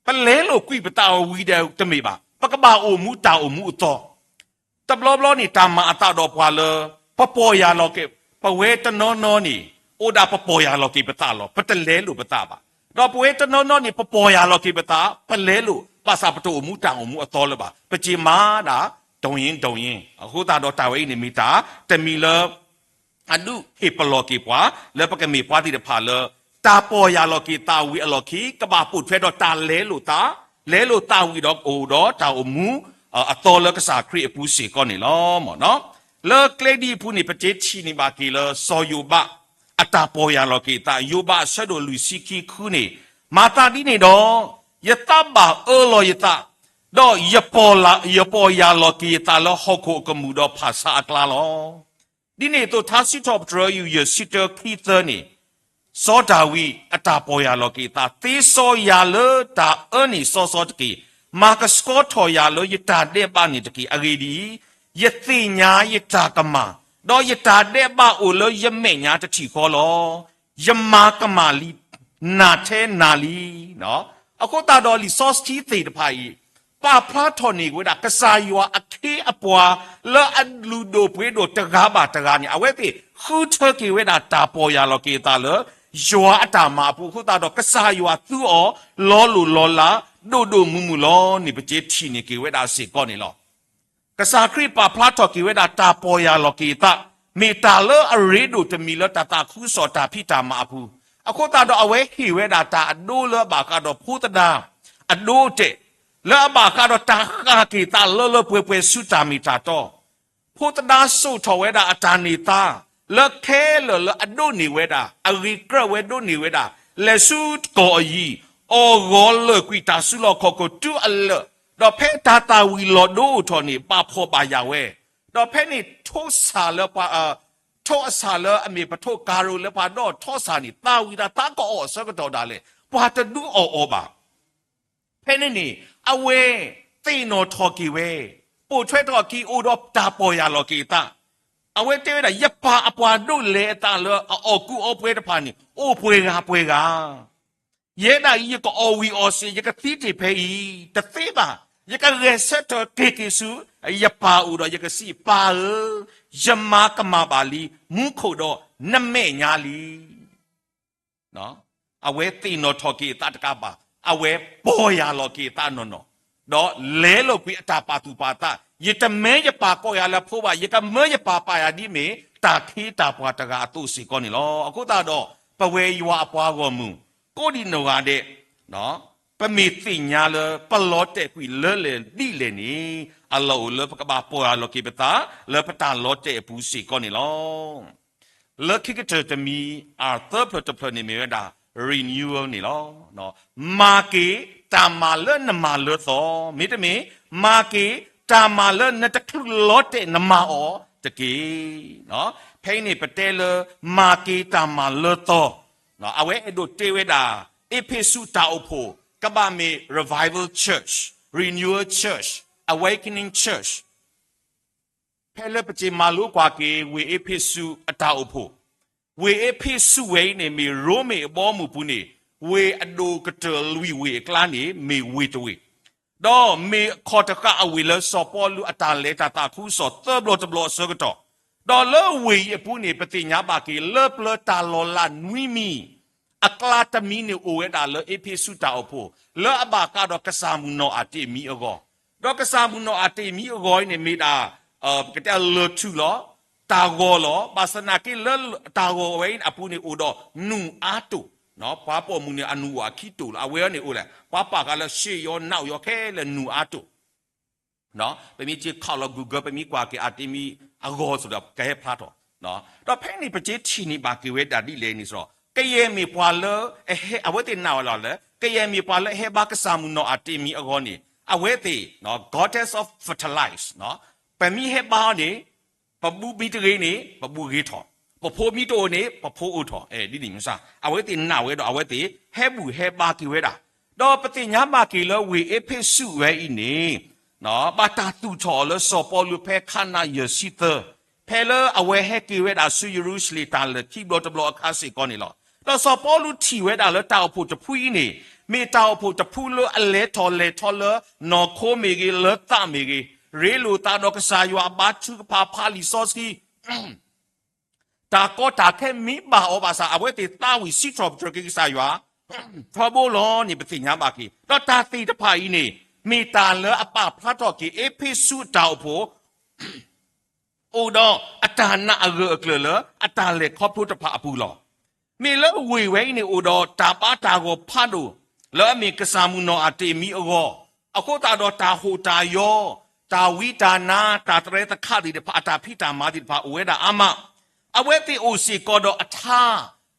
ပလဲလိာ်ကွံာ်ပသးဝံၤဒီးတမ့ၢ်ဘၣ်, ပကဘၣ်အိၣ်မူတၢ်အိၣ်မူအသီ တဘျီဘျီန့ၣ် တၢ်မၤအသးဒီးပှၤလၢ ပပီၢ်ယၢ်လီၤက့ၤ, ပဝဲတနီၤနီၤန့ၣ် အိၣ်ဒၣ်ပပီၢ်ယၢ်လီၤက့ၤပသးလီၤ, ပတလဲလိာ်ပသးဘၣ်. ဒီးပဝဲတနီၤနီၤန့ၣ် ပပီၢ်ယၢ်လီၤက့ၤပသး, ပလဲလိာ်, ဘၣ်ဆၣ်ပတအိၣ်မူတၢ်အိၣ်မူအသီလၢၤဘၣ်, ပက့ၤမၤဒၣ် ဒိၣ်ယ့ၣ်ဒိၣ်ယ့ၣ်. အဃိသတးဒီးတၢ်ဝဲအံၤန့ၣ်မ့ၢ်တၢ်တမံၤလၢ အဒုးဟ့ၣ်ပလီၢ်က့ၤပှၤ လၢပကမ့ၢ်ပှၤသ့ၣ်တဖၣ်လၢ တၢ်ပီၢ်ယၢ်လီၤက့ၤသးဝံၤအလီၢ်ခံ ကဘၣ်ပိာ်ထွဲဒီးတၢ်လဲလိာ်သး, လဲလိာ်သးဝံၤဒီးအိၣ်ဒီးတၢ်အိၣ်မူအသီလၢကစၢ်ခရံာ်အပူၤစ့ၢ်ကီးန့ၣ်လီၤ. လၢကျဲဒ်အံၤအပူၤန့ၣ် ပက့ၤထံၣ်န့ၢ်ဘၣ်က့ၤလၢစီၤယိၤဘး အတၢ်ပီၢ်ယၢ်လီၤက့ၤသး, ယိၤဘးအဆၢဒိၣ်လွံၢ်ဆံခံဃုန့ၣ်, မၤသးဒ်န့ၣ်ဒီး ယသးဘၣ်အၢလီၤယသး, ဒီးယပီၢ်ယၢ်လီၤက့ၤယသးလၢဟီၣ်ခိၣ်အကမူၣ်ဒီးဖၣ်ဆါအကျါလီၤ. ဒ်န့ၣ်အသိး ထါစံးထီၣ်ပတြၢၤ ယူၢ်ယဲၢ်ဆံတၢ ခံသၢန့ၣ်, စီၤဒၤဝံးအတၢ်ပီၢ်ယၢ်လီၤက့ၤအသး, သ့စီယၤလၢတၢ်အၢန့ၣ်စီစီတက့ၢ်, မၤကဆှီထီၣ်ယၤလၢယတၢ်ဒဲးဘးန့ၣ်တက့ၢ်. အဂ့ၢ်ဒ်အံၤ, ယသ့ၣ်ညါယတၢ်ကမၣ်, ဒီးယတၢ်ဒဲးဘးအိၣ်လၢယမဲာ်ညါတထံၣ်ဃီလီၤ. ယမၤကမၣ်လံ, နၤထဲနၤလံ. အဃိသတးဒီးလံာ်စီဆှံသ့ၣ်တဖၣ်အံၤ ပာ်ဖျါထီၣ်န့ၢ်ဝဲဒၣ် ကစၢ်ယွၤအခ့အပှၤလၢအလုၢ်ဒိၣ်ပှ့ၤဒိၣ်တဂၤဘၣ်တဂၤန့ၣ် အဝဲသ့ၣ်ဃုထၢက့ၤဝဲဒၣ်တၢ်ပီၢ်ယၢ်လီၤက့ၤအသးလၢ ယွၤအတၢ်မၤအပူၤအဃိသတးဒီး ကစၢ်ယွၤသူအီၤလီၤလိၢ်လီၤလး ဒိၣ်ဒိၣ်မုၢ်မုၢ်လီၤန့ၣ် ပက့ၤထံၣ်န့ၢ်က့ၤဝဲဒၣ်စ့ၢ်ကီးန့ၣ်လီၤ. ကစၢ်ခရံာ်ပာ်ဖျါထီၣ်က့ၤဝဲဒၣ်တၢ်ပီၢ်ယၢ်လီၤက့ၤအသး မ့ၢ်တၢ်လၢအရ့ဒိၣ်တမံၤလၢတၢ်သးခုကစီၣ်တၢ်ဖံးတၢ်မၤအပူၤ, အဃိသတးဒီးအဝဲဟ့ၣ်ဝဲဒၣ်တၢ်အဒိလၢအဘၣ်ဃးဒီးဖိသဒါ အဒိအတဲာ် လၢအဘၣ်ဃးဒီးတၢ်ဃၣ်က့ၤသးလၢလၢပှဲၤပှဲၤဆူတၢ်မ့ၢ်တၢ်တီ, ဖိသဒါစိာ်ထီၣ်ဝဲဒၣ်အတၢ်န့ၢ်သါ လၢခဲလၢာ်လၢအဒိးန့ၢ်ဝဲဒၣ် အဂ့ၤကြၢးဝဲဒိးန့ၢ်ဝဲဒၣ် လဲၤဆူတကီၢ်အယံၤ အီၣ်ဂီၤလၢာ်ကွံာ်တၢ်စုလီၢ်ခီၣ်ခိၣ်တုၤအလၢာ်, ဒီးဖဲတၢ်သၣ်ဝံၤလီၤဒိအိၣ်ထီၣ်န့ၣ် ဘၣ်ဖှီၣ်ဘၣ်ယာ်ဝဲ, ဒီးဖဲန့ၣ်ထိးဆၣ်လၢပှၤ ထိးအဆၣ်လၢအမ့ၢ်ပထိးကၤရိလၢပှၤဒီးထီဆၣ်န့ၣ် သၣ်ဝံၤဒီးသးကအီၣ်အဆၢကတီၢ်ဒၣ်လဲာ် ပှၤတဒုးအီၣ်အီၤဘၣ်. ဖဲန့ၣ်န့ၣ် အဝဲသ့ၣ်နီၣ်ထီၣ်က့ၤဝဲ, ပိာ်ထွဲထီၣ်က့ၤအိၣ်ဒီးတၢ်ပီၢ်ယၢ်လီၤက့ၤအသး, အဝဲတဲဝဲဒၣ် ယပၢ်အပှၤဒိးလဲအသးလၢအအီၣ်ကူအီပှဲၤတဖၣ်န့ၣ် အိၣ်ပှဲၤဂၤပှဲၤဂၤ ယဲဒၣ်အံၤ ယကအီၣ်ဝံၤအီၣ်စ့ၢ် ယကသံတ့ၢ်ဖဲအံၤ တသ့ဘၣ်. ယကဂဲၤဆၢထၢၣ်က့ၤက့ၤဆူ ယပၢ်အိၣ်ဒီးယကစံး ပၢ်ဧၢ, ယမၤကမၣ်ဘၣ်လံ မူခိၣ်ဒီးနမဲာ်ညါလံ. အဝဲသ့ၣ်နီၣ်ထီၣ်က့ၤအသးတကးဘၣ် အဝဲပီၢ်ယၢ်လီၤက့ၤအသးနီၢ်နီၢ်, ဒီးလဲလိာ်ကွံာ်အတၢ်ပာ်သူၣ်ပာ်သး, ယတမၢယပၢ်ကိးယၤလၢဖိဘၣ်, ယကမၢယပၢ်ပာ်ယၤဒ်မ့ၢ်တၢ်ခ့တၢ်ပှၤတဂၤအသိးစ့ၢ်ကီးန့ၣ်လီၤ. အဃိသတးဒီး ပဝဲယွၤအပှၤဂီၢ်မုၢ် ကိးဒံးနီၢ်ဂၤဒဲး ပမ့ၢ်သ့ၣ်ညါလၢပလီၤတဲာ်ကွံာ်လၢလဲၣ်ဒ်လဲၣ်န့ၣ် အလီၢ်အိၣ်လၢပကဘၣ်ပီၢ်ယၢ်လီၤက့ၤပသး လၢပတၢ်လီၤတဲာ်အပူၤစ့ၢ်ကီးန့ၣ်လီၤ. လၢခံကတၢၢ်တမံၤ အသၢဖျၢၣ်တဖျၢၣ်န့ၣ်မ့ၢ်ဝဲဒၣ် renewal န့ၣ်လီၤ. မၤက့ၤတၢ်မၤလၢနမၤလၢသီ, မ့တမ့ၢ် မၤက့ၤတၢ်မၤလၢနတချုးလီၤတဲာ်နမၤအီၤတက့ၢ်. ဖဲအံၤန့ၣ်ပတဲလၢ မၤက့ၤတၢ်မၤလၢသီ, အဝဲအဲၣ်ဒိးတဲဝဲဒၣ် အ့းဖ့းစူးတၢ်အိၣ်ဖှိၣ် ကဘၣ်မ့ၢ် revival church, renewal church, awakening church ဖဲလၢပက့ၤမၤလိကွၢ်က့ၤ ဝ့ၢ်အ့းဖ့းစူးအတၢ်အိၣ်ဖှိၣ်, ဝ့ၢ်အ့းဖ့းစူးဝဲအံၤန့ၣ် မ့ၢ်ရိမ့ၤအဘီအမုၢ်ပူၤန့ၣ် ဝ့ၢ်အဒိၣ်ကတၢၢ်လွံၢ်ဝ့ၢ်အကျါန့ၣ် မ့ၢ်ဝ့ၢ်တဝ့ၢ်, ဒီးမ့ၢ်ခီၣ်တဃာ်အဝ့ၢ်လၢစီၤပီလူးအတၢ်လဲၤတၢ်သးခုကစီၣ်သၢဘျီတဘျီအဆၢကတီၢ်, ဒီးလၢဝ့ၢ်အံၤအပူၤန့ၣ် ပသ့ၣ်ညါဘၣ်က့ၤ လၢပျၢၤတၢ်လီၤလးနွံမံၤ အကျါတမံၤန့ၣ်အိၣ်ဝဲဒၣ်လၢအ့းဖ့းစူးတၢ်အိၣ်ဖှိၣ် လၢအဘၣ်ဃးဒီးကစၢ်မုၢ်နီၢ်အတ့ၢ်မံအဂီၢ်, ဒီးကစၢ်မုၢ်နီၢ်အတ့ၢ်မံအဂီၢ်အံၤန့ၣ်မ့ၢ်ဒၣ် ပကတဲလၢၢ်ထူၣ်လီၤ, တၢ်ဂီၤလီၤ, ဘၣ်ဆၣ်သနာ်က့လၢတၢ်ဂီၤဝဲအံၤအပူၤန့ၣ်အိၣ်ဒီးနူၢ်အါတိၢ်, ပှၤပိာ်မုၣ်န့ၣ်အနူၢ်အိၣ်အခံတိၢ်လီၤ, အဝဲအံၤန့ၣ်အိၣ်လဲၣ်, ပှၤပာ်ဃာ်လၢရှ့ယီနၣ်ယီခဲလၢာ်နူၢ်အါတိၢ် ပမ့ၢ်က့ၤခီၣ်လီၤ Google ပမ့ၢ်ကွၢ်က့ၤအတ့ၢ်မံအဂီၢ်စ့ၢ်ဒီး ကဟဲဖျါထီၣ်, ဒီးဖဲန့ၣ်ပက့ၤထံၣ်န့ၢ်ဘၣ်က့ၤဝဲဒၣ်ဒ်လဲၣ်န့ၣ်စ့ၢ်ဒီး ကယဲၢ်မ့ၢ်ပှၤလၢ အဝဲသ့ၣ်နာ်ဝဲလီၤလၢ ကယဲၢ်မ့ၢ်ပှၤလၢအဟဲဘါကစၢ်မုၢ်နီၢ်အတ့ၢ်မံအဂီၢ်န့ၣ် အဝဲသ့ၣ် goddess of fertilize, ပမ့ၢ်ဟဲဘါအီၤန့ၣ် ပဘူးမ့ၢ်တဂ့ၤန့ၣ် ပဘူးဂ့ၤထီၣ်, ပဖိမ့ၢ်တအိၣ်န့ၣ် ပဖိအိၣ်ထီၣ်, ဒ်န့ၣ်မ့ၢ်စ့ၢ် အဝဲသ့ၣ်နာ်ဝဲဒီးအဝဲသ့ၣ်ဟဲဘူၣ်ဟဲဘါက့ၤဝဲဒၣ်, ဒီးပသ့ၣ်ညါဘၣ်က့ၤလၢဝ့ၢ်အ့းဖ့းစူးဝဲအံၤန့ၣ် ဘၣ်တၢ်သူၣ်ထီၣ်အီၤလၢစီၤပီလူးဖဲခါနၤယဲၢ်ဆံသၢ, ဖဲလၢအဝဲဟဲက့ၤဝဲဒၣ်ဆူယရူၤၡလ့ၣ်တၢ်လၢာ်ခံဘျီတဘျီအခါစ့ၢ်ကီးန့ၣ်လီၤ. ဒီးစီၤပီလူးထံၣ်ဝဲဒၣ်လၢတၢ်အိၣ်ဖှိၣ်တဖုအံၤန့ၣ် မ့ၢ်တၢ်အိၣ်ဖှိၣ်တဖုလၢအလဲၤထီၣ်လဲၤထီလၢနီၢ်ခိမ့ၢ်ဂ့ၤ လၢသးမ့ၢ်ဂ့ၤ, ရ့လိာ်သးဒီးကစၢ်ယွၤအဘါထုကဖၣ်ဖးလံာ်စီဆှံ တၢ်ကီတၢ်ခဲမ့ၢ်ဘၣ်အီၤဘၣ်ဆၣ် အဝဲသ့ၣ်သးဝံၣ်စံးထီၣ်ပတြၢၤက့ၤကစၢ်ယွၤ ထီဘိလီၤန့ၣ် ပသ့ၣ်ညါဘၣ်က့ၤ, ဒီးတၢ်သ့ၣ်တဖၣ်အံၤန့ၣ် မ့ၢ်တၢ်လၢအပာ်ဖျါထီၣ်က့ၤ အ့းဖ့းစူးအတၢ်အိၣ်ဖှိၣ် အိၣ်ဒီးအတၢ်နာ်အဂၢၢ်အကျၢၤလၢအတၢ်လဲၤခီဖျိတဖၣ်အပူၤလီၤ. မ့ၢ်လၢဝ့ၢ်ဝဲအံၤန့ၣ်အိၣ်ဒီးတၢ်ဘါတၢ်ဂီၤဖးဒိၣ် လၢအမ့ၢ်ကစၢ်မုၢ်နီၢ်အတ့ၢ်မံအဂီၢ်, အဃိသတးဒီးတၢ်ဟိၣ်တၢ်ယီ, တၢ်ဝံတၢ်နါ, တၢ်တြဲၤတခးသ့ၣ်တဖၣ် အတၢ်ဖံးတၢ်မၤသ့ၣ်တဖၣ်အိၣ်ဝဲဒၣ်အါမး, အဝဲသ့ၣ်အိၣ်စ့ၢ်ကီးဒီးအထါ,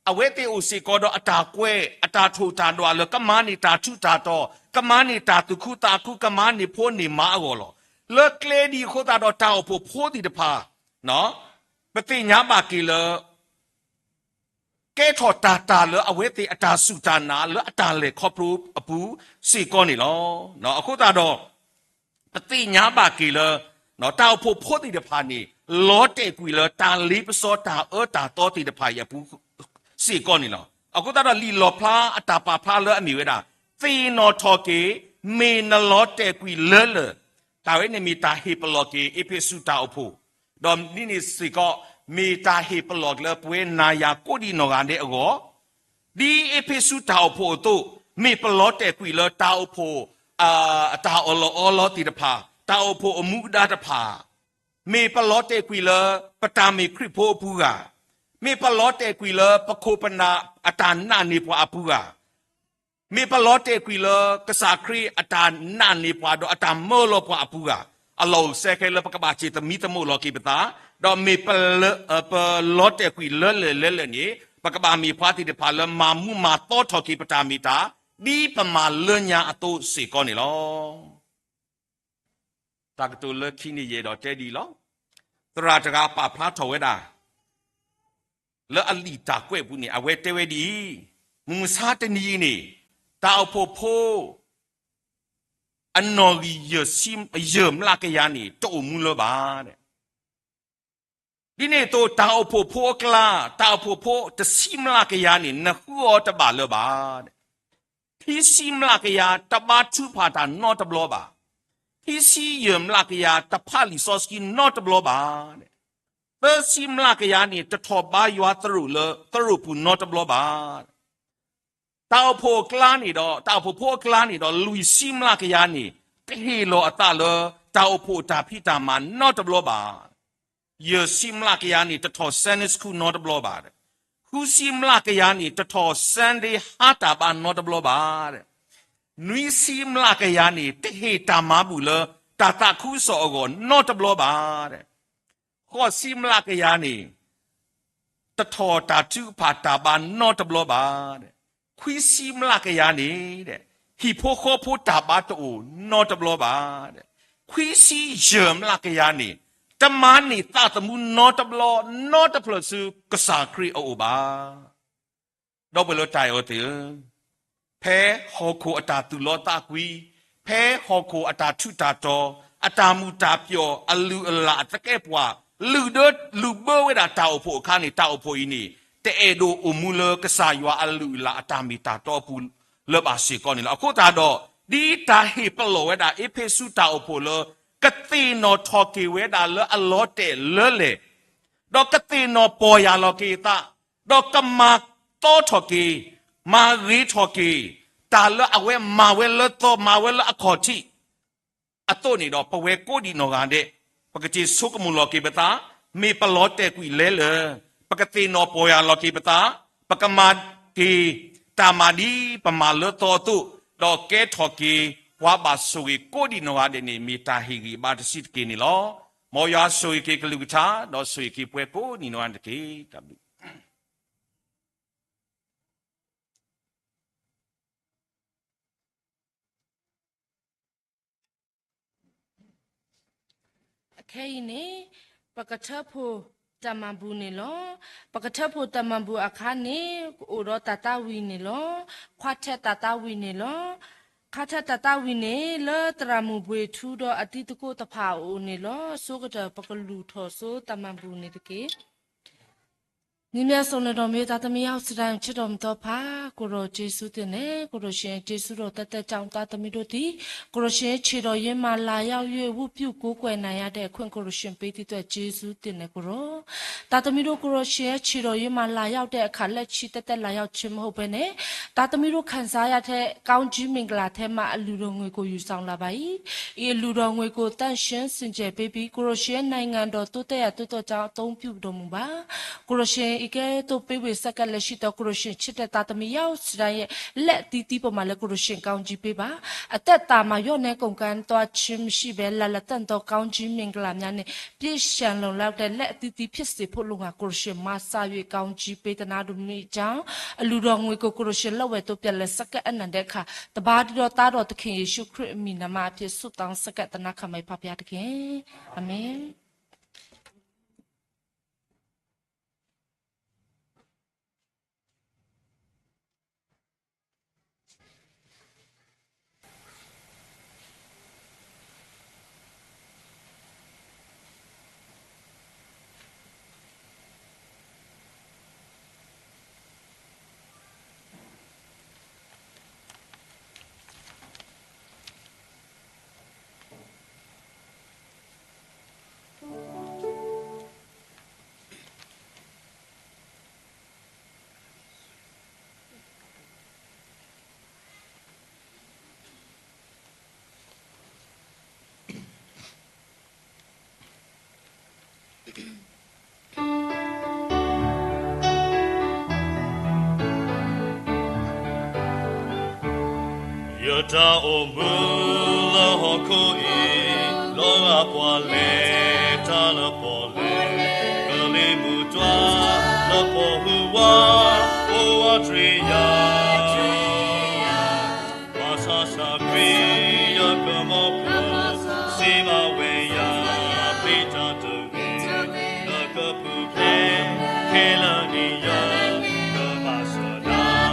အဝဲသ့ၣ်အိၣ်စ့ၢ်ကီးဒီးအတၢ်ကွဲး အတၢ်ထိၣ်တၢ်ဒွးလၢကမၤန့ၢ်တၢ်ထူးတၢ်တီၤ, ကမၤန့ၢ်တၢ်သူၣ်ခုသးခု ကမၤန့ၢ်ဖိန့ၢ်မါအဂီၢ်လီၤ. လၢကျဲဒ်အံၤအဃိသတးဒီးတၢ်အိၣ်ဖှိၣ်ဖိသ့ၣ်တဖၣ် ပသ့ၣ်ညါဘၣ်က့ၤလၢ ကဲထီၣ်တၢ်တၢ်လၢအဝဲသ့ၣ်အတၢ်စူၢ်တၢ်နာ်လၢအတၢ်လဲၤခီဖျိအပူၤစ့ၢ်ကီးန့ၣ်လီၤ. အဃိသတးဒီး ပသ့ၣ်ညါဘၣ်က့ၤလၢ တၢ်အိၣ်ဖှိၣ်ဖိသ့ၣ်တဖၣ်န့ၣ် လီၤတဲာ်ကွံာ်လၢတၢ်လ့ပစီတၢ်အၢတၢ်သီသ့ၣ်တဖၣ်အံၤအပူၤစ့ၢ်ကီးန့ၣ်လီၤ. အဃိသတးဒီးလံာ်လီၣ်ဖျါအတၢ်ပာ်ဖျါလၢအမ့ၢ်ဝဲဒၣ် သ့ၣ်နီၣ်ထီၣ်က့ၤ မ့ၢ်နလီၤတဲာ်ကွံာ်လၢလၢာ်, တၢ်ဝဲန့ၣ်မ့ၢ်တၢ်ဟ့ၣ်ပလီၢ်က့ၤအ့းဖ့းစူးတၢ်အိၣ်ဖှိၣ်, ဒီးဒ်န့ၣ်စ့ၢ်ကီး မ့ၢ်တၢ်ဟ့ၣ်ပလီၢ်က့ၤလၢပဝဲနၤယၤကိးဒံးနီၢ်ဂၤဒဲးအဂီၢ်, ဒ်အ့းဖ့းစူးတၢ်အိၣ်ဖှိၣ်အသိး, မ့ၢ်ပလီၤတဲာ်ကွံာ်လၢတၢ်အိၣ်ဖှိၣ် အတၢ်အၢၣ်လီၤအီလီၤသ့ၣ်တဖၣ်, တၢ်အိၣ်ဖှိၣ်အမူအဒါတဖၣ်, မ့ၢ်ပလီၤတဲာ်ကွံာ်လၢပတၢ်မ့ၢ်ခရံာ်ဖိအပူၤဧါ, မ့ၢ်ပလီၤတဲာ်ကွံာ်လၢပခိၣ်ပနၢ်အတၢ်နာ်န့ၢ်ပှၤအပူၤဧါ, မ့ၢ်ပလီၤတဲာ်ကွံာ်လၢကစၢ်ခရံာ်အတၢ်နာ်န့ၢ်ပှၤဒီးအတၢ်မၢလီၤပှၤအပူၤဧါ, အလီၢ်အိၣ်စဲခဲလၢပကဘၣ်စံၣ်သမံသမိးလီၤက့ၤပသး, ဒီးမ့ၢ်ပလီၤတဲာ်ကွံာ်လၢလၢာ်လၢလၢာ်န့ၣ် ပကဘၣ်မ့ၢ်ပှၤသ့ၣ်တဖၣ်လၢမၤမူမၤသီထီၣ်က့ၤပတၢ်မ့ၢ်တၢ် ဒ်ပမၤလၢညါအသိးစ့ၢ်ကီးန့ၣ်လီၤ. တၢ်ကတိၤလၢခံန့ၣ်ယအဲၣ်ဒိးတဲဒ်အံၤလီၤ. သရၣ်တဂၤပာ်ဖျါထီၣ်ဝဲဒၣ် လၢအလံာ်တၢ်ကွဲးအပူၤန့ၣ် အဝဲတဲဝဲဒ်အံၤ, မုၢ်မဆါတနံၤအံၤန့ၣ် တၢ်အိၣ်ဖှိၣ်ဖိ အနီၣ်ဂံၢ်ယဲၢ်ဆံ ယဲၢ်မျးကယၤန့ၣ် တအိၣ်မူလၢၤဘၣ်. ဒ်န့ၣ်အသိး တၢ်အိၣ်ဖှိၣ်ဖိအကျါ, တၢ်အိၣ်ဖှိၣ်ဖိတဆံမျးကယၤန့ၣ် နဃုအီၤတဘၣ်လၢၤဘၣ်. ခံဆံမျးကယၤ တဘါထုကဖၣ်တၢ်နီတဘျီဘၣ်. ခံဆံယဲၢ်မျးကယၤ တဖးလံာ်စီဆှံနီတဘျီဘၣ်. သၢဆံမျးကယၤန့ၣ် တထီၣ်ဘါယွၤသရိာ်လၢသရိာ်ပူၤနီတဘျီဘၣ်. တၢ်အိၣ်ဖှိၣ်အကျါန့ၣ်ဒီး, တၢ်အိၣ်ဖှိၣ်ဖိအကျါန့ၣ်ဒီး လွံၢ်ဆံမျးကယၤန့ၣ် တဟ့ၣ်လီၤအသးလၢ တၢ်အိၣ်ဖှိၣ်အတၢ်ဖံးတၢ်မၤနီတဘျီဘၣ်. ယဲၢ်ဆံမျးကယၤန့ၣ် တထီၣ် Sunday School နီတဘျီဘၣ်. ဃုဆံမျးကယၤန့ၣ် တထီၣ် Sunday ဟါတၢ်ဘါနီတဘျီဘၣ်. နွံဆံမျးကယၤန့ၣ် တဟ့ၣ်တၢ်မၤဘူၣ်လၢတၢ်သးခုကစီၣ်အဂီၢ်နီတဘျီဘၣ်. ဃိးဆံမျးကယၤန့ၣ် တထီၣ်တၢ်ထုကဖၣ်တၢ်ဘါနီတဘျီဘၣ်. ခွံဆံမျးကယၤန့ၣ် ဟံၣ်ဖိဃီဖိတၢ်ဘါတအိၣ်နီတဘျီဘၣ်. ခွံဆံယဲၢ်မျးကယၤန့ၣ် တမၤန့ၢ်သးသမူနီတဘျီ နီတဖျၢၣ်ဆူကစၢ်ခရံာ်အအိၣ်ဘၣ်. ဒီပုၢ်ဝဲၢ်လၢတၢ်အဲၣ်အီၤသ့ၣ်ဧၢ, ဖဲဟီၣ်ခိၣ်အတၢ်သူၣ်လီသးကွံ, ဖဲဟီၣ်ခိၣ်အတၢ်ထူးတၢ်တီၤ, အတၢ်မုာ်တၢ်ပျီၣ်, အလုၢ်အလၢ်အသကဲးပဝး, လုၢ်ဒၢလုၢ်ဘၢဝဲဒၣ်တၢ်အိၣ်ဖှိၣ်အခါန့ၣ် တၢ်အိၣ်ဖှိၣ်အံၤန့ၣ် တအဲၣ်ဒိးအိၣ်မူလၢကစၢ်ယွၤအလုၢ်အလၢ်အတၢ်မ့ၢ်တၢ်တီအပူၤလၢၤဘၣ်စ့ၢ်ကီးန့ၣ်လီၤ. အဃိသတးဒီး ဒ်တၢ်ဟ့ၣ်ပလီၢ်ဝဲဒၣ်အ့းဖ့းစူးတၢ်အိၣ်ဖှိၣ်လၢ ကသ့ၣ်နီၣ်ထီၣ်က့ၤဝဲဒၣ်လၢအလီၤတဲာ်လၢလဲၣ် ဒီးကသ့ၣ်နီၣ်ပီၢ်ယၢ်လီၤက့ၤအသး, ဒီးကမၤသီထီၣ်က့ၤ, မၤဂ့ၤထီၣ်က့ၤ, တၢ်လၢအဝဲမၤဝဲလၢသီ မၤဝဲလၢအခီၣ်ထံး အသိးန့ၣ်ဒီး ပဝဲကိးဒံးနီၢ်ဂၤဒဲး ပကစ့ဆိကမိၣ်လီၤက့ၤပသး, မ့ၢ်ပလီၤတဲာ်ကွံာ်လဲလၢာ်, ပကသ့ၣ်နီၣ်ပီၢ်ယၢ်လီၤက့ၤပသး, ပကမၤက့ၤတၢ်မၤဒ်ပမၤလၢသီအသိး, ဒီးကဲထီၣ်က့ၤပှၤဘၣ်ဆိၣ်ဂ့ၤကိးဒံးနီၢ်ဂၤဒဲးန့ၣ် မ့ၢ်တၢ်ဟ့ၣ်ဂံၢ်ဘါတဆံးတက့ၢ်န့ၣ်လီၤ. မ်ယွၤဆိၣ်ဂ့ၤက့ၤကလုၢ်ကထါ ဒီးဆိၣ်ဂ့ၤက့ၤပှၤကိးဒံးနီၢ်ဂၤဒဲးတက့ၢ်. တၢ်ဘျုး အခဲအံၤန့ၣ် ပကထၢဖှိၣ်တၢ်မၤဘူၣ်န့ၣ်လီၤ. ပကထၢဖှိၣ်တၢ်မၤဘူၣ်အခါန့ၣ် အိၣ်ဒီးတၢ်သးဝံၣ်န့ၣ်လီၤ. ခွါထဲးတၢ်သးဝံၣ်န့ၣ်လီၤ. ခွါထဲးတၢ်သးဝံၣ်န့ၣ် လၢသရၣ်မုၣ်ဘှ့ၣ်ထူဒီးအတံၤသကိးတဖၣ်အအိၣ်န့ၣ်လီၤ. ဆိကတၢၢ်ပကလူၤထီၣ်ဆိတၢ်မၤဘူၣ်န့ၣ်တက့ၢ်. နံၤမ့ၢ်အစိၤန့ၣ်ဒီး မ့ၢ်သးသမူယါအိၣ်စဒါဆၢထီၣ်မတီဖး, ကိုယ်တော်ယေရှုတင်တယ်, ကိုယ်တော်ရှင်ယေရှုတော်သက်သက်ကြောင့် သားသမီးတို့သည် ကိုယ်တော်ရှင်ခြေတော်ရင်းမှာ လာရောက်၍ ဝတ်ပြုကိုးကွယ်နိုင်ရတဲ့အခွင့် ကိုယ်တော်ရှင်ပေးသည့်အတွက် ကျေးဇူးတင်တယ် ကိုယ်တော်။ သားသမီးတို့ ကိုယ်တော်ရှင်ရဲ့ခြေတော်ရင်းမှာ လာရောက်တဲ့အခါ လက်ချီသက်သက်လာရောက်ခြင်းမဟုတ်ဘဲနဲ့ သားသမီးတို့ခံစားရတဲ့ ကောင်းကြီးမင်္ဂလာထဲမှာ အလှူတော်ငွေကို ယူဆောင်လာပါ၏။ ဒီအလှူတော်ငွေကို သန့်ရှင်းစင်ကြယ်ပေးပြီး ကိုယ်တော်ရှင်ရဲ့နိုင်ငံတော် တိုးတက်ရာသို့သော်ကြောင်း အသုံးပြုတော်မူပါ။ ကိုယ်တော်ရှင် အကဲသို့ပေးဝေဆက်ကပ်လျက်ရှိသော ကိုယ်တော်ရှင်ချစ်တဲ့သားသမီး ယောက်ျားတိုင်းရဲ့ လက်သီးသီးပေါ်မှာလည်း ကိုယ်တော်ရှင်ကောင်းကြီးပေးပါ။ အသက်တာမှာ လျော့နည်းကုန်ခမ်းသွားခြင်းမရှိဘဲ လၢ်လၢ်တန်တေကောင်းကြီးမင်္ဂလာများနှင့် ပြည့်စုံလုံလောက်တဲ့ လက်သီးသီးဖြစ်စေဖို့ လူငါကိုယ်တော်ရှင် မဆာ၍ ကောင်းကြီးပေးသနားတော်မူကြောင်း အလှူတော်ငွေကို ကိုယ်တော်ရှင်လက်ဝဲသို့ ပြန်လည်ဆက်ကပ်အပ်နိုင်တဲ့အခါ တပါတည်းသောသားတော်သခင်ယေရှုခရစ်အမည်နာမအဖြစ် ဆုတောင်းဆက်ကပ်သနားခံပါ ဖဖျားတခင်။ အမင်။ ယတၢ်အိၣ်မူလၢဟီၣ်ခိၣ်အံၤ လီၤဂာ်ပှၤလဲၤတၢ်လၢပီၣ်လဲၣ်, ကလံၤမုၢ်တွၤလၢပီၣ်ဟုဝါ, အိၣ်ဝးတြံယၤ, ဘၣ်ဆၣ်ဆၣ်ခရံာ်ယကမီၤပူၤ, စံးဘၣ်ဝဲယၤ, ဖံးတၢ်တဂ့ၤ, နကပူၤဖျဲးခဲလၢာ်န့ၣ်ယၤ, ကဘၣ်ဆၢနၤ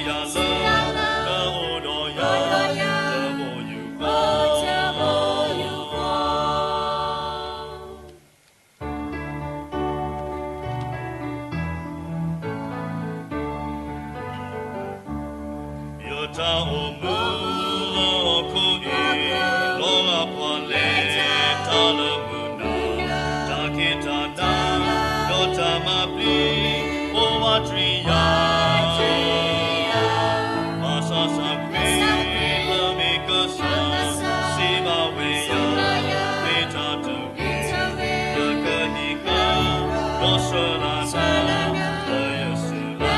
ယၤလၢ ကအိၣ်ဒီးယၤ တဘိယူၢ်ဃီ ယတၢ်အိၣ်မူလၢဟီၣ်ခိၣ်အံၤ လီၤဂာ်ပှၤလဲၤတၢ်လၢမုၢ်နၤ, တၢ်က့ၤတၢ်နါ ဒီးတၢ်မၤပျံၤ အိၣ်ဝးတရံးယၤ ဘၣ်ဆၣ်ကစၢ်ခရံာ်လၢမ့ၢ်ကစၢ် စံးဘၣ်ဝဲယၤ မ့ၢ်တၢ်တမံၤ ယကဟ့ၣ်ဃာ် ဒီးဆှၢလီၤနၤ လၢယစုလၤ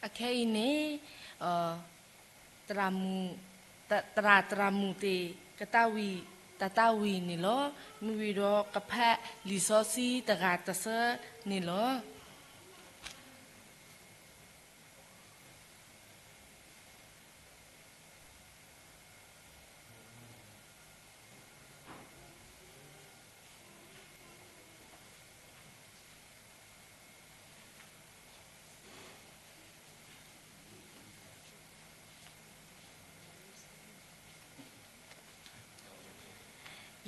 အခဲအံၤန့ၣ် သရၣ်မုၣ် သရၣ် သရၣ်မုၣ်သ့ၣ် ကသးဝံၣ်တၢ်သးဝံၣ်န့ၣ်လီၤ. မ့ၢ်ဝံၤဒီးကဖးလံာ်စီဆှံတဂၤတဆၢန့ၣ်လီၤ.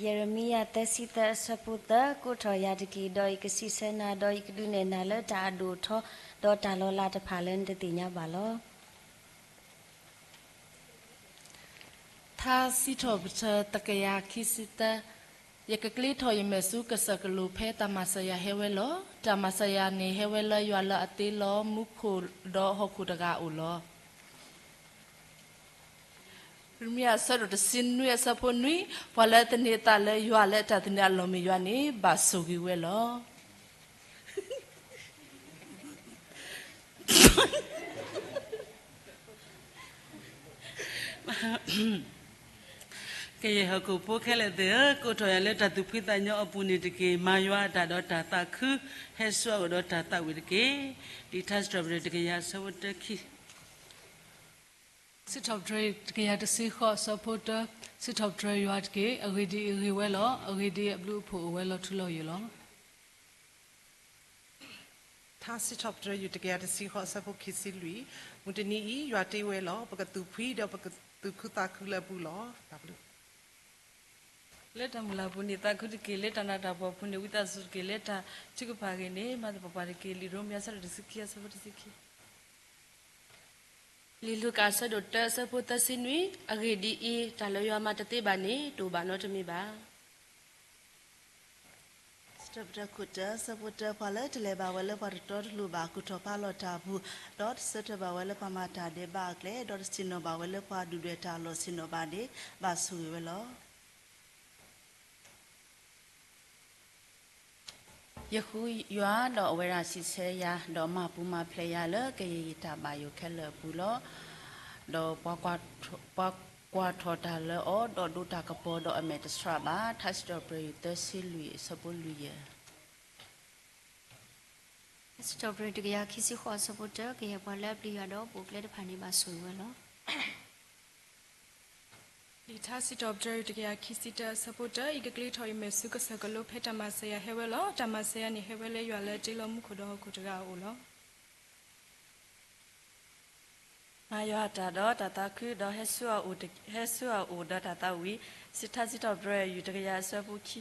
ယံးရမံယၤ သၢဆံသၢ အဆၢဖိသၢ, ကိးထီၣ်ယၤတက့ၢ်, ဒီးယကစံးဆၢနၤ, ဒီးယကဒုးနဲၣ်နၤလၢတၢ်အဒိၣ်အထီ, ဒီးတၢ်လီၤလးတဖၣ်လၢနတသ့ၣ်ညါဘၣ်လီၤ. ထါစံးထီၣ်ပတြၢၤ တကယၤခံဆံသၢ, ယကကျ့ထီၣ်ယမဲာ်ဆူကစၢၢ်ကလိၤ ဖဲတၢ်မၤစၢၤယၤဟဲဝဲလီၤ. တၢ်မၤစၢၤယၤန့ၣ် ဟဲဝဲလၢယွၤလၢအသ့လီၤ မူခိၣ်ဒီးဟီၣ်ခိၣ်တဂၤအအိၣ်လီၤ. ရမံယၤ အဆၢဒိၣ်တဆံနွံ အဆၢဖိနွံ, ပှၤလၢသန့ၤအသးလၢယွၤ လၢတၢ်သန့ၤအလီၢ်မ့ၢ်ယွၤန့ၣ် ဘၣ်ဆိၣ်ဂ့ၤဝဲလီၤ. ကယဲၢ်ဟီၣ်ခိၣ်ဖိခဲလၢာ်သ့ၣ်ဧၢ, ကိးထီၣ်ယၤလၢတၢ်သူၣ်ဖှံသးညီအပူၤန့ၣ်တက့ၢ်. မၤယွၤအတၢ်ဒီးတၢ်သးခု, ဟဲဆူအအိၣ်ဒီးတၢ်သးဝံၣ်တက့ၢ်. လံာ်ထါစံးထီၣ်ပတြၢၤ တကယၤ အဆၢဖိတၢ ခံ စံးထီၣ်ပတြၢၤ တကယၤတဆံဃိး အဆၢဖိတၢ, စံးထီၣ်ပတြၢၤယွၤတက့ၢ်. အဂ့ၢ်ဒ်အံၤ, ဂ့ၤဝဲလီၤ. အဂ့ၢ်ဒ်အံၤ, အဘျုးအဖှိၣ်အိၣ်ဝဲလီၤထူလီၤယိာ်လီၤ. ထါစံးထီၣ်ပတြၢၤ ယူၢ် တကယၤတဆံဃိး အဆၢဖိခံဆံလွံၢ်, မုၢ်တနံၤအံၤ ယွၤတ့ဝဲလီၤ. ပကသူၣ်ဖှံဒီးပကသူၣ်ခုသးခုလၢအပူၤလီၤ. တၢ်ဘျုး လၢတၢ်မုၢ်လၢ်ပူၤန့ၣ် သးခုတက့ၢ်. လၢတၢ်နးတၢ်ဖှီၣ်ပူၤန့ၣ် ဝံသးစူၤတက့ၢ်. လၢတၢ်ထုကဖၣ်အဂ့ၢ်န့ၣ် မၤသပှၢ်ပှၢ်တက့ၢ်. လံာ်ရိမ့ၤ အဆၢဒိၣ်တဆံခံ အဆၢဖိတဆံခံ. လံာ်လူၤကၣ် အဆၢဒိၣ်တၢ အဆၢဖိသၢဆံနွံ, အဂ့ၢ်ဒ်အံၤ, တၢ်လၢယွၤမၤတသ့ဘၣ်န့ၣ် တအိၣ်ဘၣ်နီတမံၤဘၣ်. စံးထီၣ်ပတြၢၤခိၣ်တၢ အဆၢဖိတၢ, ပှၤလၢတလဲၤဘၣ်ဝဲလၢပှၤတတီတလိၤဘၣ် ကူၣ်ထီၣ်ဖးလီၤတၢ်အပူၤ, ဒီးတဆၢထၢၣ်ဘၣ်ဝဲလၢပှၤမၤတၢ်ဒဲးဘးအကျဲ, ဒီးတဆ့ၣ်နီၤဘၣ်ဝဲလၢပှၤဒုၣ်ဒွဲၣ်တၢ်အလီၢ်ဆ့ၣ်နီၤဘၣ်န့ၣ် ဘၣ်ဆိၣ်ဂ့ၤဝဲလီၤ. ယဃုယွၤ, ဒီးအဝဲဒၣ်စံးဆၢယၤ, ဒီးမၤပူၤမၤဖျဲးယၤလၢကယဲၢ်ယတၢ်ဘၣ်ယိၣ်ခဲလၢာ်အပူၤလီၤ. ဒီးပှၤကွၢ်ထီၣ်, ပှၤကွၢ်ထီၣ်တၢ်လၢအီၤဒီးဒိးတၢ်ကပီၤဒီးအမဲာ်တဆှးဘၣ်. ထါစံးထီၣ်ပတြၢၤ ယူၢ်သၢဆံလွံၢ်အဆၢဖိလွံၢ်ယဲၢ် ထါစံးထီၣ်ပတြၢၤ တကယၤခံဆံဃိးအဆၢဖိတၢ, ကယဲၢ်ပှၤလၢအပျံၤယွၤဒီးပိာ်ကျဲတဖၣ်န့ၣ် ဘၣ်ဆိၣ်ဂ့ၤဝဲလီၤ. လံာ်ထါစံးထီၣ်ပတြၢၤ တကယၤခံဆံတၢအဆၢဖိတၢ, ယကကျ့ထီၣ်ယမဲာ်ဆူကစၢၢ်ကလိဖဲတၢ်မၤစၢၤယၤဟဲဝဲလီၤ. တၢ်မၤစၢၤယၤန့ၣ်ဟဲဝဲလၢယွၤလၢတ့လီၤမူခိၣ်ဒီးဟီၣ်ခိၣ်တဂၤအအိၣ်လီၤ. မၤယွၤအတၢ်ဒီးတၢ်သးခု, ဒီးဟဲဆူအအိၣ်တ, ဟဲဆူအအိၣ်ဒီးတၢ်သးဝံၣ်, ထါစံးထီၣ်ပတြၢၤ ယူၢ်တကယၤအဆၢဖိခံ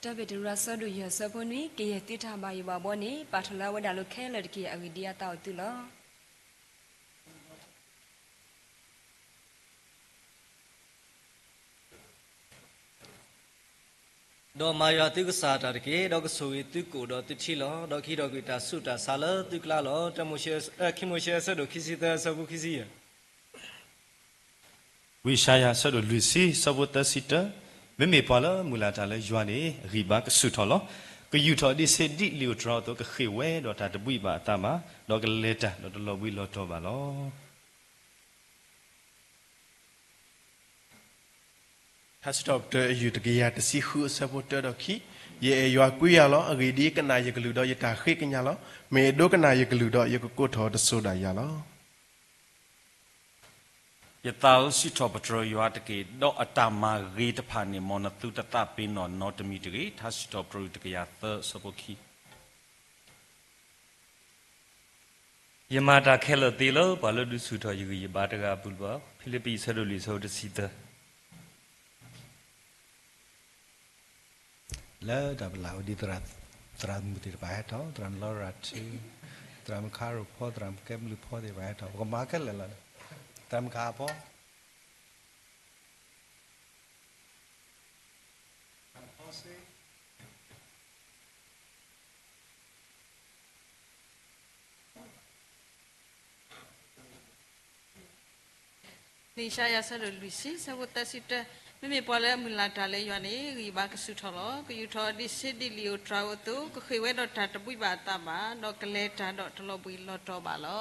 တၢ်ပ့းတရူးအဆၢဒိၣ်ယဲၢ်အဆၢဖိနွံ, ကယဲၢ်သုတၢ်ဘၣ်ယိၣ်ဘၣ်ဘီန့ၣ် ပာ်ထီၣ်လၢအဝဲဒၣ်လိၤခဲလၢာ်တက့ၢ်. အဂ့ၢ်ဒ်အံၤ အသးအိၣ်သုလီၤ. ဒီးမၤယွၤသုကစၢ်အတၢ်တက့ၢ်, ဒီးကဆိၣ်ဂ့ၤသုကအိၣ်ဒီးသုထံလီၤ. ဒီးကဟံးထီၣ်ကွံာ်တၢ်ဆူးတၢ်ဆါလၢသုကျါလီၤ. တၢမိၤၡ့, ခံမိၤၡ့ အဆၢဒိၣ်ခံဆံသၢ အဆၢဖိခံဆံယဲၢ် ဝံယၡါယၤ အဆၢဒိၣ်လွံၢ်ဆံ အဆၢဖိသၢဆံတၢ, မ့မ့ၢ်ပှၤလၢမုၢ်လၢ်တၢ်လၢယွၤန့ၣ် အဂံၢ်ဘါကဆူၣ်ထီၣ်လီၤ. ကယူာ်ထီၣ်ဒ့ဆ့ဒံးလံာ်ဧိၤတြၤအသိး, ကဃ့ၢ်ဝဲဒီးတၢ်တဘှံးဘၣ်အသးဘၣ်, ဒီးကလဲၤတၢ်ဒီးတလီၤဘှံးလီၤတီၤဘၣ်လီၤ. ထါစံးထီၣ်ပတြၢၤ အယူၢ်တကယၤတဆံဃု အဆၢဖိတၢဒီးခံ, ယအဲၣ်ယွၤကွံယၤလီၤ. အဂ့ၢ်ဒ်အံၤ, ကနၣ်ယကလုၢ်ဒီးယတၢ်ဃ့ကညးလီၤ. မ့ၢ်အဒိကနၣ်ယကလုၢ်ဒီး ယကကိးထီၣ်တစိၤဒၣ်ယၤလီၤ. ယသးဧၢ, စံးထီၣ်ပတြၢၤယွၤတက့ၢ်, ဒီးအတၢ်မၤဂ့ၤတဖၣ်န့ၣ် မ်နသုတသးပ့ၤနီၣ်နီတမံၤတဂ့ၤ. ထါစံးထီၣ်ပတြၢၤ တကယၤသၢအဆၢဖိခံ ယမၤတၢ်ခဲလၢာ်သ့လၢပှၤလၢဒုးဆူၣ်ထီၣ်ယဂံၢ်ယဘါတဂၤအပူၤလီၤ. ဖံလံးပံး အဆၢဒိၣ်လွံၢ် အဆၢဖိတဆံသၢ လၢတၢ်ပလၢ်အိၣ်ဒံး သရၣ်မုၣ်သ့ၣ်တဖၣ်ဟဲထီၣ်, သရၣ်နလီရၤထံ, သရၣ်မုၣ်ခါရိၣ်ဖီ, သရၣ်မုၣ်ကဲဘျုးဖီသ့ၣ်တဖၣ်ဟဲထီၣ်, ပကမၤခဲလၢာ်လီၤ. သရၣ်မုၣ်ခါဖီ လံာ်ယၡါယၤ အဆၢဒိၣ်လွံၢ်ဆံ အဆၢဖိသၢဆံတၢ, မ့မ့ၢ်ပှၤလၢအမုၢ်လၢ်တၢ်လၢယွၤန့ၣ် ဂံၢ်ဘါကဆူၣ်ထီၣ်လီၤ. ကယူာ်ထီၣ်ဒ့ဆ့ဒံးလံာ်ဧိၤတြၤဧိၤအသိး, ကဃ့ၢ်ဝဲဒီးတၢ်တဘှံးဘၣ်အသးဘၣ်, ဒီးကလဲၤတၢ်ဒီးတလီၤဘှံးလီၤတီၤဘၣ်လီၤ.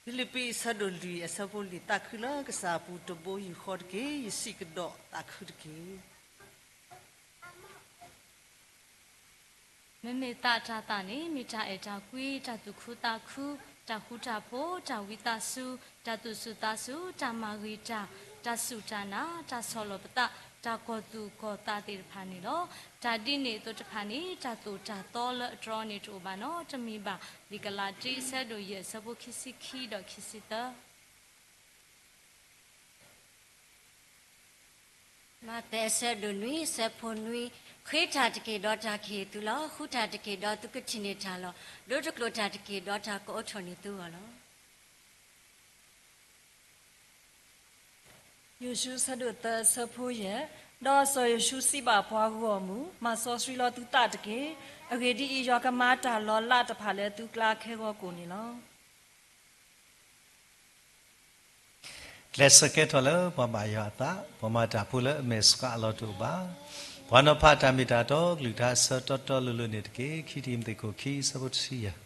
ဖံလံးပံး အဆၢဒိၣ်လွံၢ် အဆၢဖိလွံၢ်, သးခုလၢကစၢ်အပူၤတဘိယူၢ်ဃီတက့ၢ်. ယစံးကဒီးသးခုတက့ၢ်. မ့မ့ၢ်သးအတၤသၣ်န့ၣ် မ့ၢ်တၢ်အဲၣ်တၢ်ကွံ, တၢ်သူၣ်ခုသးခု, တၢ်ဃူတၢ်ဖိး, တၢ်ဝံသးစူၤ, တၢ်သူၣ်စူၤသးစူၤ, တၢ်မၤဂ့ၤတၢ်, တၢ်စူၢ်တၢ်နာ်, တၢ်ဆီၣ်လီၤပသး, တၢ်ကီၢ်သူၣ်ကီၢ်သးသ့ၣ်တဖၣ်န့ၣ်လီၤ. တၢ်ဒ်န့ၣ်အသိးတဖၣ်န့ၣ် တၢ်သိၣ်တၢ်သီလၢအတြီန့ၣ်တအိၣ်ဘၣ်နီတမံၤဘၣ်. လံာ်ကလၤတံ အဆၢဒိၣ်ယဲၢ် အဆၢဖိခံဆံခံဒီးခံဆံသၢ မးသဲ အဆၢဒိၣ်နွံ အဆၢဖိနွံ, ဃ့တၢ်တက့ၢ်ဒီးတၢ်ကဟ့ၣ်သုလီၤ. ဃုတၢ်တက့ၢ်ဒီးသုကထံၣ်န့ၢ်တၢ်လီၤ. ဒိတကျိာ်တၢ်တက့ၢ်ဒီးတၢ်ကအိးထီၣ်န့ၢ်သုဂီၢ်လီၤ. ယိၤၡူ အဆၢဒိၣ်သၢ အဆၢဖိယဲၢ်, ဒီးစီၤယိၤၡူစံးဘၣ်ပှၤဂီၢ်မုၢ်, မၤစီဆှံလီၤသုသးတက့ၢ်. အဂ့ၢ်ဒ်အံၤ, ယွၤကမၤတၢ်လီၤလးတဖၣ်လၢသုကျါခဲဂီၢ်ကိၣ်န့ၣ်လီၤ. ကျဲးစၢးကဲထီၣ်လၢပှၤဘၣ်ယွၤအသး, ပှၤမၤတၢ်ဖိလၢအမဲာ်ဆှးအလီၢ်တအိၣ်ဘၣ်, ပှၤနီၤဖးတၢ်မ့ၢ်တၢ်တီကလုၢ်ကထါအဆၢတီတီလိၤလိၤန့ၣ်တက့ၢ်. ခံတံၤမသ့း အခိၣ်ခံ အဆၢဖိတဆံယဲၢ်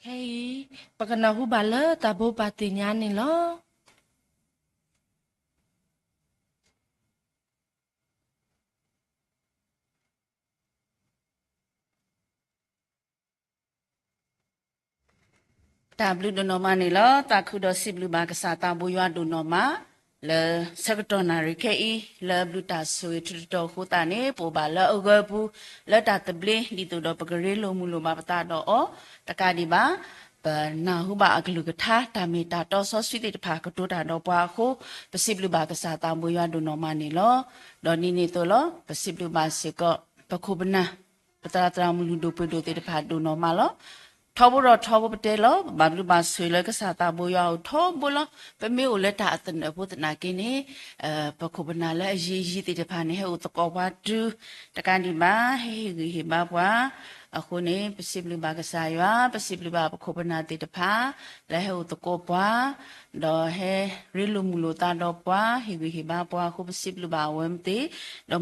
ခဲအံၤ ပကနၢ်ဟူဘၣ်လၢတၢ်ဘိးဘၣ်သ့ၣ်ညါန့ၣ်လီၤ. တၢ်ဘျုးဒိၣ်နီၢ်မးန့ၣ်လီၤ. သးခုဒီးစံးဘျုးဘၣ်ကစၢ်သးဘိယွၤဒိၣ်နီၢ်မး လၢဆၢကတီၢ်နၣ်ရံၣ်ခဲအံၤ လၢဘျုးတၢ်ဆိၣ်ဂ့ၤထူးတတီၤအဃိသတးန့ၣ် ပအိၣ်ဘၣ်လၢအဂၢၤအပူၤ လၢတၢ်သဘျ့ ဒ်သိးဒီးပကရ့လိာ်မုာ်လိာ်ဘၣ်ပသးဒီးအီၤ တကးဒံးဘၣ် ပနၢ်ဟူဘၣ်အကလုၢ်ကထါ တၢ်မ့ၢ်တၢ်တီစီဆှံသ့ၣ်တဖၣ်ကတိၤတၢ်ဒီးပှၤအဃိ ပစံးဘျုးဘၣ်ကစၢ်သးဘိယွၤဒိၣ်နီၢ်မးန့ၣ်လီၤ. ဒီးဒ်န့ၣ်အသိးလီၤ ပစံးဘျုးဘၣ်စ့ၢ်ကီး ပခိၣ်ပနၢ် ပသရၣ်သရၣ်မုၣ်လုၢ်ဒိၣ်ပှ့ၤဒိၣ်သ့ၣ်တဖၣ်ဒိၣ်နီၢ်မးလီၤ. ထီဘိဒီးထီဘိပတဲလီၤ ပဘၣ်ဘျုးဘၣ်ဆိၣ်ဂ့ၤလၢကစၢ်သးဘိယွၤအအိၣ်ထီဘိလီၤ. ပမ့ၢ်အိၣ်လၢတၢ်အသနၢၣ်ဖိသနာ်က့န့ၣ် ပခိၣ်ပနၢ်လၢအယံၤအယံၤသ့ၣ်တဖၣ်န့ၣ် ဟဲအိၣ်သကိးပှၤတုၤ တကးဒံးဘၣ် ဟဲဟ့ၣ်ဂံၢ်ဟ့ၣ်ဘါပှၤ အဃိန့ၣ် ပစံးဘျုးဘၣ်ကစၢ်ယွၤ ပစံးဘျုးဘၣ်ပခိၣ်ပနၢ်သ့ၣ်တဖၣ် လၢဟဲအိၣ်သကိးပှၤ ဒီးဟဲရ့လိာ်မုာ်လိာ်သးဒီးပှၤ ဟ့ၣ်ဂံၢ်ဟ့ၣ်ဘါပှၤအဃိ ပစံးဘျုးဘၣ်အဝဲသ့ၣ် ဒီး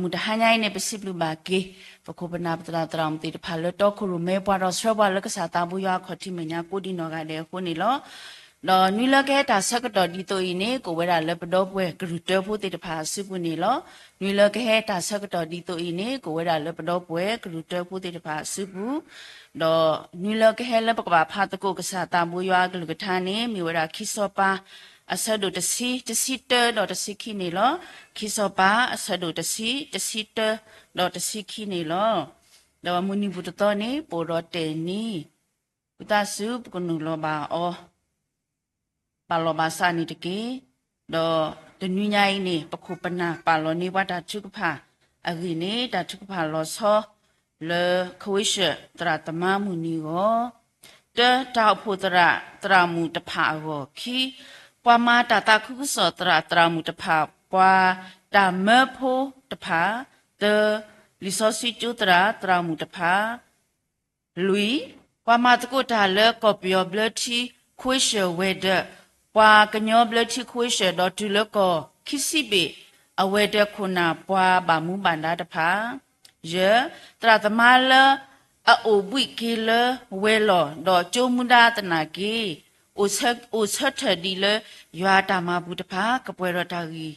မုၢ်တဟါညါအံၤန့ၣ် ပစံးဘျုးဘၣ်က့ၤ ပခိၣ်ပနၢ်ပသရၣ်သရၣ်မုၣ်သ့ၣ်တဖၣ်လၢတီခိၣ်ရိၣ်မဲပှၤဒီးဆှၢပှၤလၢကစၢ်သးဘိယွၤအခီၣ်ထံးမဲာ်ညါကိးဒံးနီၢ်ဂၤဒဲးအဃိန့ၣ်လီၤ. ဒီးနွံလၢကဟဲတၢ်ဆၢကတီၢ်ဒ်သိးအံၤန့ၣ် ကအိၣ်ဝဲဒၣ်လၢပဒီပုၢ်ဝဲၢ်ကရူၢ်တၢဖိသ့ၣ်တဖၣ်အစုပူၤန့ၣ်လီၤ. နွံလၢကဟဲတၢ်ဆၢကတီၢ်ဒ်သိးအံၤန့ၣ် ကအိၣ်ဝဲဒၣ်လၢပဒီပုၢ်ဝဲၢ်ကရူၢ်တၢဖိသ့ၣ်တဖၣ်အစုပူၤ ဒီးနွံလၢကဟဲလၢပကဘၣ်ဖးသကိးကစၢ်သးဘိယွၤအကလုၢ်ကထါန့ၣ် မ့ၢ်ဝဲဒၣ်ခံစီၤပၤ အဆၢဒိၣ်တဆံ တဆံတၢဒီးတဆံခံန့ၣ်လီၤ. ခံစီၤပၤ အဆၢဒိၣ်တဆံ တဆံတၢ ဒီးတဆံခံန့ၣ်လီၤ. ဒီးမုၢ်နံၤပူၤတသီန့ၣ် ပအိၣ်ဒီးတ့ၢ်နံၤ ဝံသးစူၤပကနုာ်လီၤဘၣ်အီၤ ဘၣ်လီၤဘၣ်စးန့ၣ်တက့ၢ်. ဒီးတနွံညါအံၤန့ၣ် ပခိၣ်ပနၢ်ပာ်လီၤန့ၢ်ပှၤတၢ်ထုကဖၣ်အဂ့ၢ်န့ၣ် တၢ်ထုကဖၣ်လီၤဆီ လၢခဝ့ၡၢၣ်သရၣ်သမါမုၢ်နံၤအဂီၢ် တၢ တၢ်အိၣ်ဖှိၣ်သရၣ်သရၣ်မုၣ်တဖၣ်အဂီၢ်, ခံ ပှၤမၤတၢ်သးခုကစီၣ်သရၣ်သရၣ်မုၣ်တဖၣ်, ပှၤတၢ်မၢဖိတဖၣ်, သၢ လံာ်စီဆှံကၠိသရၣ်သရၣ်မုၣ်တဖၣ်, လွံၢ် ပှၤမၤသကိးတၢ်လၢကီၢ်ပယီၤဘျၢထံခဝ့ၡၢၣ်ဝဲၤဒၢး, ပှၤကညီဘျၢထံခဝ့ၡၢၣ်ဒီးတုၤလၢကီၢ်ခံဆံဘ့ၣ် အဝဲၤဒၢးခိၣ်နၢ်ပှၤဘၣ်မူဘၣ်ဒါတဖၣ်, ယဲၢ် သရၣ်သမါလၢအအိၣ်ဘှံးက့ၤလၢဝဲၤလီၢ် ဒီးကၠိမူဒါသနာ်က့ အိၣ်ဆၢထၢၣ်ဒံးလၢယွၤအတၢ်မၤပူၤတဖၣ် ကပှဲၤဒီးတၢ်ဂံၢ်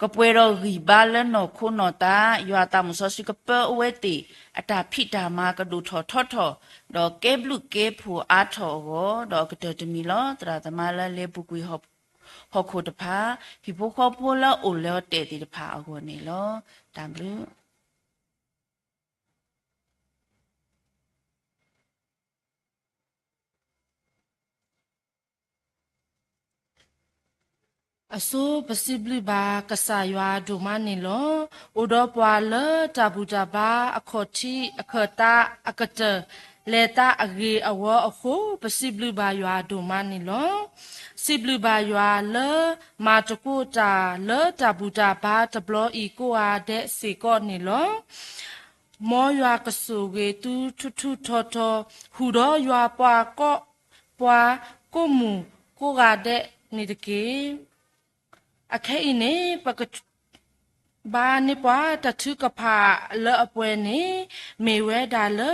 ကပှဲၤဒီးဂံၢ်ဘါလၢနီၢ်ခိနီၢ်သး, ယွၤအသးမုၣ်စီဆှံကပၢအဝဲသ့ၣ် အတၢ်ဖံးတၢ်မၤကဒိၣ်ထီၣ်ထီထီၣ်, ဒီးကဲဘျုးကဲဖှိၣ်အါထီၣ်အဂီၢ်, ဒီးအကတၢၢ်တမံၤလီၤ. သရၣ်သမါလၢလဲၤပူၤကွံာ်ဟီၣ်ခိၣ်တဖၣ်, ဟံၣ်ဖိဃီဖိလၢအိၣ်လၢအီၤတဲာ်သ့ၣ်တဖၣ်အဂီၢ်န့ၣ်လီၤ. တၢ်ဘျုး အဆိပစံးဘျုးဘၣ်ကစၢ်ယွၤဒိၣ်မးန့ၣ်လီၤ. အိၣ်ဒီးပှၤလၢတၢ်ဘူၣ်တၢ်ဘါအခီၣ်ထံးအခၢၣ်သးအကတၢၢ် လဲၤသးအဂ့ၤအဝီအဃိ ပစံးဘျုးဘၣ်ယွၤဒိၣ်မးန့ၣ်လီၤ. စံးဘျုးဘၣ်ယွၤလၢမၤသကိးတၢ်လၢတၢ်ဘူၣ်တၢ်ဘါတဘျီအံၤကိးဂၤဒဲးစ့ၢ်ကီးန့ၣ်လီၤ. မ်ယွၤကဆိၣ်ဂ့ၤသုထူထူထီထီ, ဟူးဒီးယွၤပှၤကိး ပှၤကိးမုၢ်ကိးဂၤဒဲးန့ၣ်တက့ၢ်. အခဲအံၤန့ၣ် ပက ဘါန့ၢ်ပှၤတၢ်ထုကဖၣ်လၢအပှဲၤန့ၣ် မ့ၢ်ဝဲဒၣ်လၢ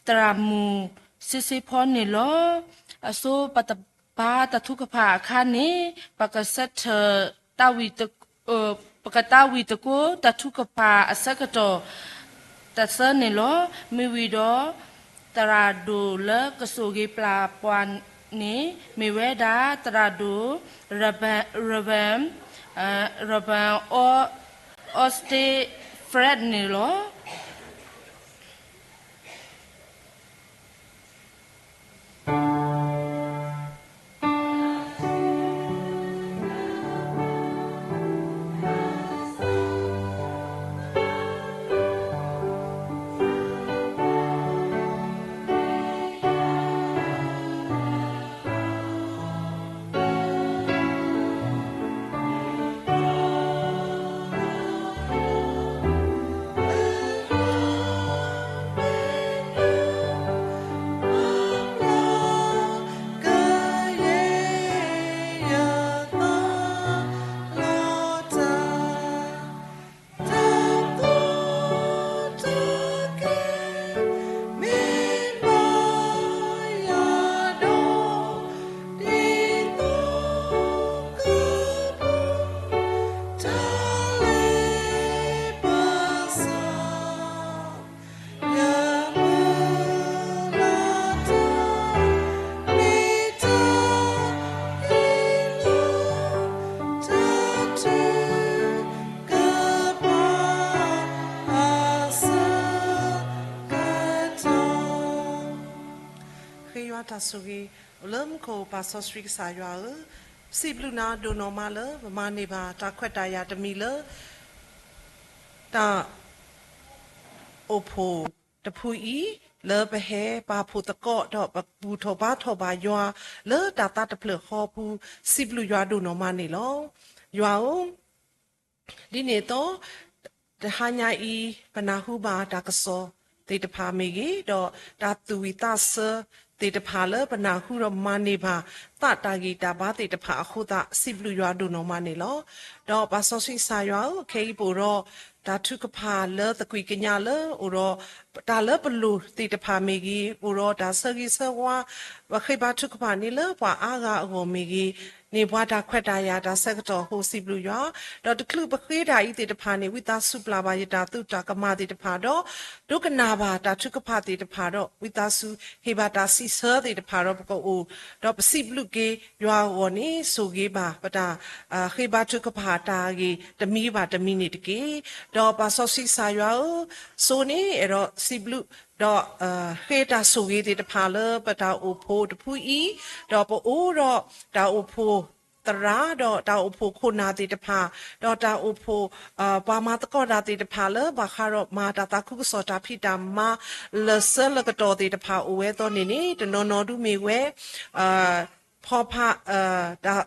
သရၣ်မုၣ်စ့စ့ဖီန့ၣ်လီၤ. အဆိပတဘါတၢ်ထုကဖၣ်အခါန့ၣ် ပကဆၢထၢၣ် ပကသးဝံၣ်သကိးတၢ်ထုကဖၣ်အဆၢကတီၢ်တသၢန့ၣ်လီၤ. မ့ၢ်ဝံၤဒီး သရၣ်ဒိၣ်လၢကဆိၣ်ဂ့ၤပျၢ်ပှၤန့ၣ် မ့ၢ်ဝဲဒၣ်သရၣ်ဒိၣ် Reverend, Reverend Austin Fred န့ၣ်လီၤ. တၢ်ဆိၣ်ဂ့ၤအိၣ်လၢမူခိၣ် ပၢ်စီဆှံကစၢ်ယွၤဧၢ, ပစံးဘျုးနၤဒိၣ်နီၢ်မးလၢ ပမၤန့ၢ်ဘၣ်တၢ်ခွဲးတၢ်ယာ်တမံၤလၢ တၢ်အိၣ်ဖှိၣ်တဖုအံၤ, လၢပဟဲပာ်ဖှိၣ်သကိး ဒီးပဘူၣ်ထီၣ်ဘါထီၣ်ဘၣ်ယွၤ လၢတၢ်သးတဖျၢၣ်ဃီပူၤ, စံးဘျုးယွၤဒိၣ်နီၢ်မးန့ၣ်လီၤ. ယွၤဧၢ, ဒ်န့ၣ်အသိး တဟါညါအံၤ ပနၢ်ဟူဘၣ်တၢ်ကစီၣ်သ့ၣ်တဖၣ်မ့ၢ်ဂ့ၤ, ဒီးတၢ်သူၣ်ဝံၣ်သးဆၢသ့ၣ်တဖၣ်လၢပနၢ်ဟူဒီးမၤန့ၢ်ဘၣ် သးတၢ်ဂံၢ်တၢ်ဘါသ့ၣ်တဖၣ်အဃိသတး စံးဘျုးယွၤဒိၣ်နီၢ်မးန့ၣ်လီၤ. ဒီးပၢ်စီဆှံကစၢ်ယွၤဧၢ, ခဲအံၤပအိၣ်ဒီး တၢ်ထုကဖၣ်လၢသကွံာ်ကညးလၢအိၣ်ဒီး တၢ်လၢပလိၣ်သ့ၣ်တဖၣ်မ့ၢ်ဂ့ၤ, အိၣ်ဒီးတၢ်ဆၢဂ့ၤဆၢဝါ, ပဃ့ဘါထုကဖၣ်န့ၣ်လၢပှၤအါဂၤအဂီၢ်မ့ၢ်ဂ့ၤ, န့ၢ်ပှၤတၢ်ခွဲးတၢ်ယာ်တၢ်ဆၢကတီၢ်အဃိ စံးဘျုးယွၤ, ဒီးတချုးပဃ့တၢ်အံၤသ့ၣ်တဖၣ်န့ၣ် ဝံသးစူၤပျၢ်ဘၣ်ယတၢ်သူတၢ်ကမၣ်သ့ၣ်တဖၣ်ဒီး ဒိကနၣ်ဘၣ်တၢ်ထုကဖၣ်သ့ၣ်တဖၣ်ဒီး ဝံသးစူၤဟ့ၣ်ဘၣ်တၢ်စံးဆၢသ့ၣ်တဖၣ်ဒီးပကအိၣ်, ဒီးပစံးဘျုးက့ၤယွၤအဂီၢ်န့ၣ် ဆိၣ်ဂ့ၤဘၣ်ပတၢ် ဃ့ဘါထုကဖၣ်တၢ်အဂ့ၢ်တမံၤဘၣ်တမံၤန့ၣ်တက့ၢ်. ဒီးပၢ်စီဆှံကစၢ်ယွၤဧၢ, စိန့ၣ်အဲၣ်ဒိးစံးဘျုး ဒီး ဃ့တၢ်ဆိၣ်ဂ့ၤသ့ၣ်တဖၣ်လၢပတၢ်အိၣ်ဖှိၣ်တဖုအံၤ, ဒီးပအိၣ်ဒီးတၢ်အိၣ်ဖှိၣ်သရၣ် ဒီးတၢ်အိၣ်ဖှိၣ်ခိၣ်နၢ်သ့ၣ်တဖၣ်, ဒီးတၢ်အိၣ်ဖှိၣ် ပှၤမၤသကိးတၢ်သ့ၣ်တဖၣ်လၢဘၣ်ဃးဒီးမၤတၢ်သးခုကစီၣ်တၢ်ဖံးတၢ်မၤ လၢာ်ဆၢလၢာ်ကတီၢ်သ့ၣ်တဖၣ်အိၣ်ဝဲအသိးန့ၣ်န့ၣ် တနီၤနီၤဒုးမ့ၢ်ဝဲ ဖီဖး တၢ်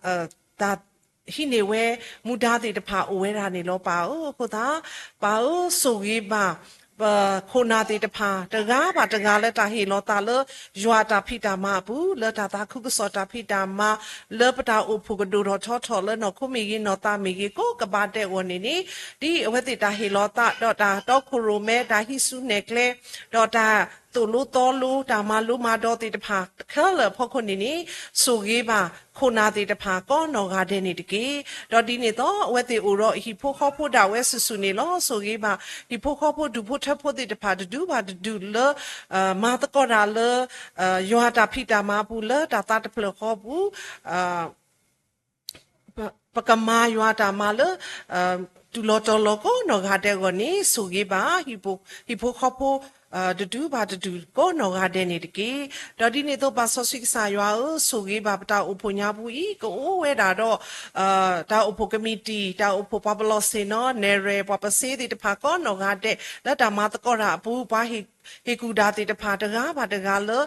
တၢ်ဟံးန့ၢ်ဝဲမူဒါသ့ၣ်တဖၣ်အိၣ်ဝဲဒၣ်န့ၣ်လီၤ ပၢ်ဧၢ. အဃိသတး ပၢ်ဧၢ ဆိၣ်ဂ့ၤဘၣ် ပခိၣ်နၢ်သ့ၣ်တဖၣ် တဂၤဘၣ်တဂၤလၢတၢ်ဟ့ၣ်လီၤသးလၢ ယွၤအတၢ်ဖံးတၢ်မၤအပူၤ လၢတၢ်သးခုကစီၣ်တၢ်ဖံးတၢ်မၤ လၢပတၢ်အိၣ်ဖှိၣ်ကဒိၣ်ထီၣ်ထီထီၣ်လၢနီၢ်ခိမ့ၢ်ဂ့ၤ နီၢ်သးမ့ၢ်ဂ့ၤ ကိးကဘၣ်ဒဲးအဂီၢ်န့ၣ်န့ၣ် ဒ်အဝဲသ့ၣ်တၢ်ဟ့ၣ်လီၤသး ဒီးတၢ်တီခိၣ်ရိၣ်မဲ တၢ်ဟံးစုနဲၣ်ကျဲ ဒီးတၢ်သိၣ်လိသီလိ တၢ်မၤလိမၤဒိးသ့ၣ်တဖၣ်ခဲလၢာ်အဖီခိၣ်န့ၣ်န့ၣ် ဆိၣ်ဂ့ၤဘၣ်ခိၣ်နၢ်သ့ၣ်တဖၣ်ကိးနီၢ်ဂၤဒဲးန့ၣ်တက့ၢ်. ဒီးဒ်န့ၣ်အသိး အဝဲသ့ၣ်အိၣ်ဒီးဟံၣ်ဖိဃီဖိဒၣ်ဝဲစုာ်စုာ်န့ၣ်လီၤ. ဆိၣ်ဂ့ၤဘၣ်ဟံၣ်ဖိဃီဖိဒူၣ်ဖိထၢဖိသ့ၣ်တဖၣ်တဒူၣ်ဘၣ်တဒူၣ်လၢ မၤသကိးတၢ်လၢ ယွၤအတၢ်ဖံးတၢ်မၤအပူၤလၢတၢ်သးတဖျၢၣ်ဃီပူၤ ပကမၤယွၤအတၢ်မၤလၢ တုၤလီၤတီၤလီၤကိးနီၢ်ဂၤဒဲးအဂီၢ်န့ၣ် ဆိၣ်ဂ့ၤဘၣ် ဟံၣ်ဖိဃီဖိ တဒူၣ်ဘၣ်တဒူၣ်ကိးနီၢ်ဂၤဒဲးန့ၣ်တက့ၢ်. ဒီးဒ်န့ၣ်အသိး ပၢ်စီဆှံကစၢ်ယွၤဧၢ, ဆိၣ်ဂ့ၤဘၣ်ပတၢ်အိၣ်ဖှိၣ်ညါပူၤအံၤ ကအိၣ်ဝဲဒၣ်ဒီး တၢ်အိၣ်ဖှိၣ်ကမံးတံာ်, တၢ်အိၣ်ဖှိၣ်ပှၤပလီၢ်ဆ့ၣ်နီၤ, နဲၣ်ရွဲၣ်, ပှၤပစ့သ့ၣ်တဖၣ်ကိးနီၢ်ဂၤဒဲး လၢတၢ်မၤသကိးတၢ်အပူၤ ပှၤဟ့ၣ်ကူၣ်တၢ်သ့ၣ်တဖၣ်တဂၤဘၣ်တဂၤလၢ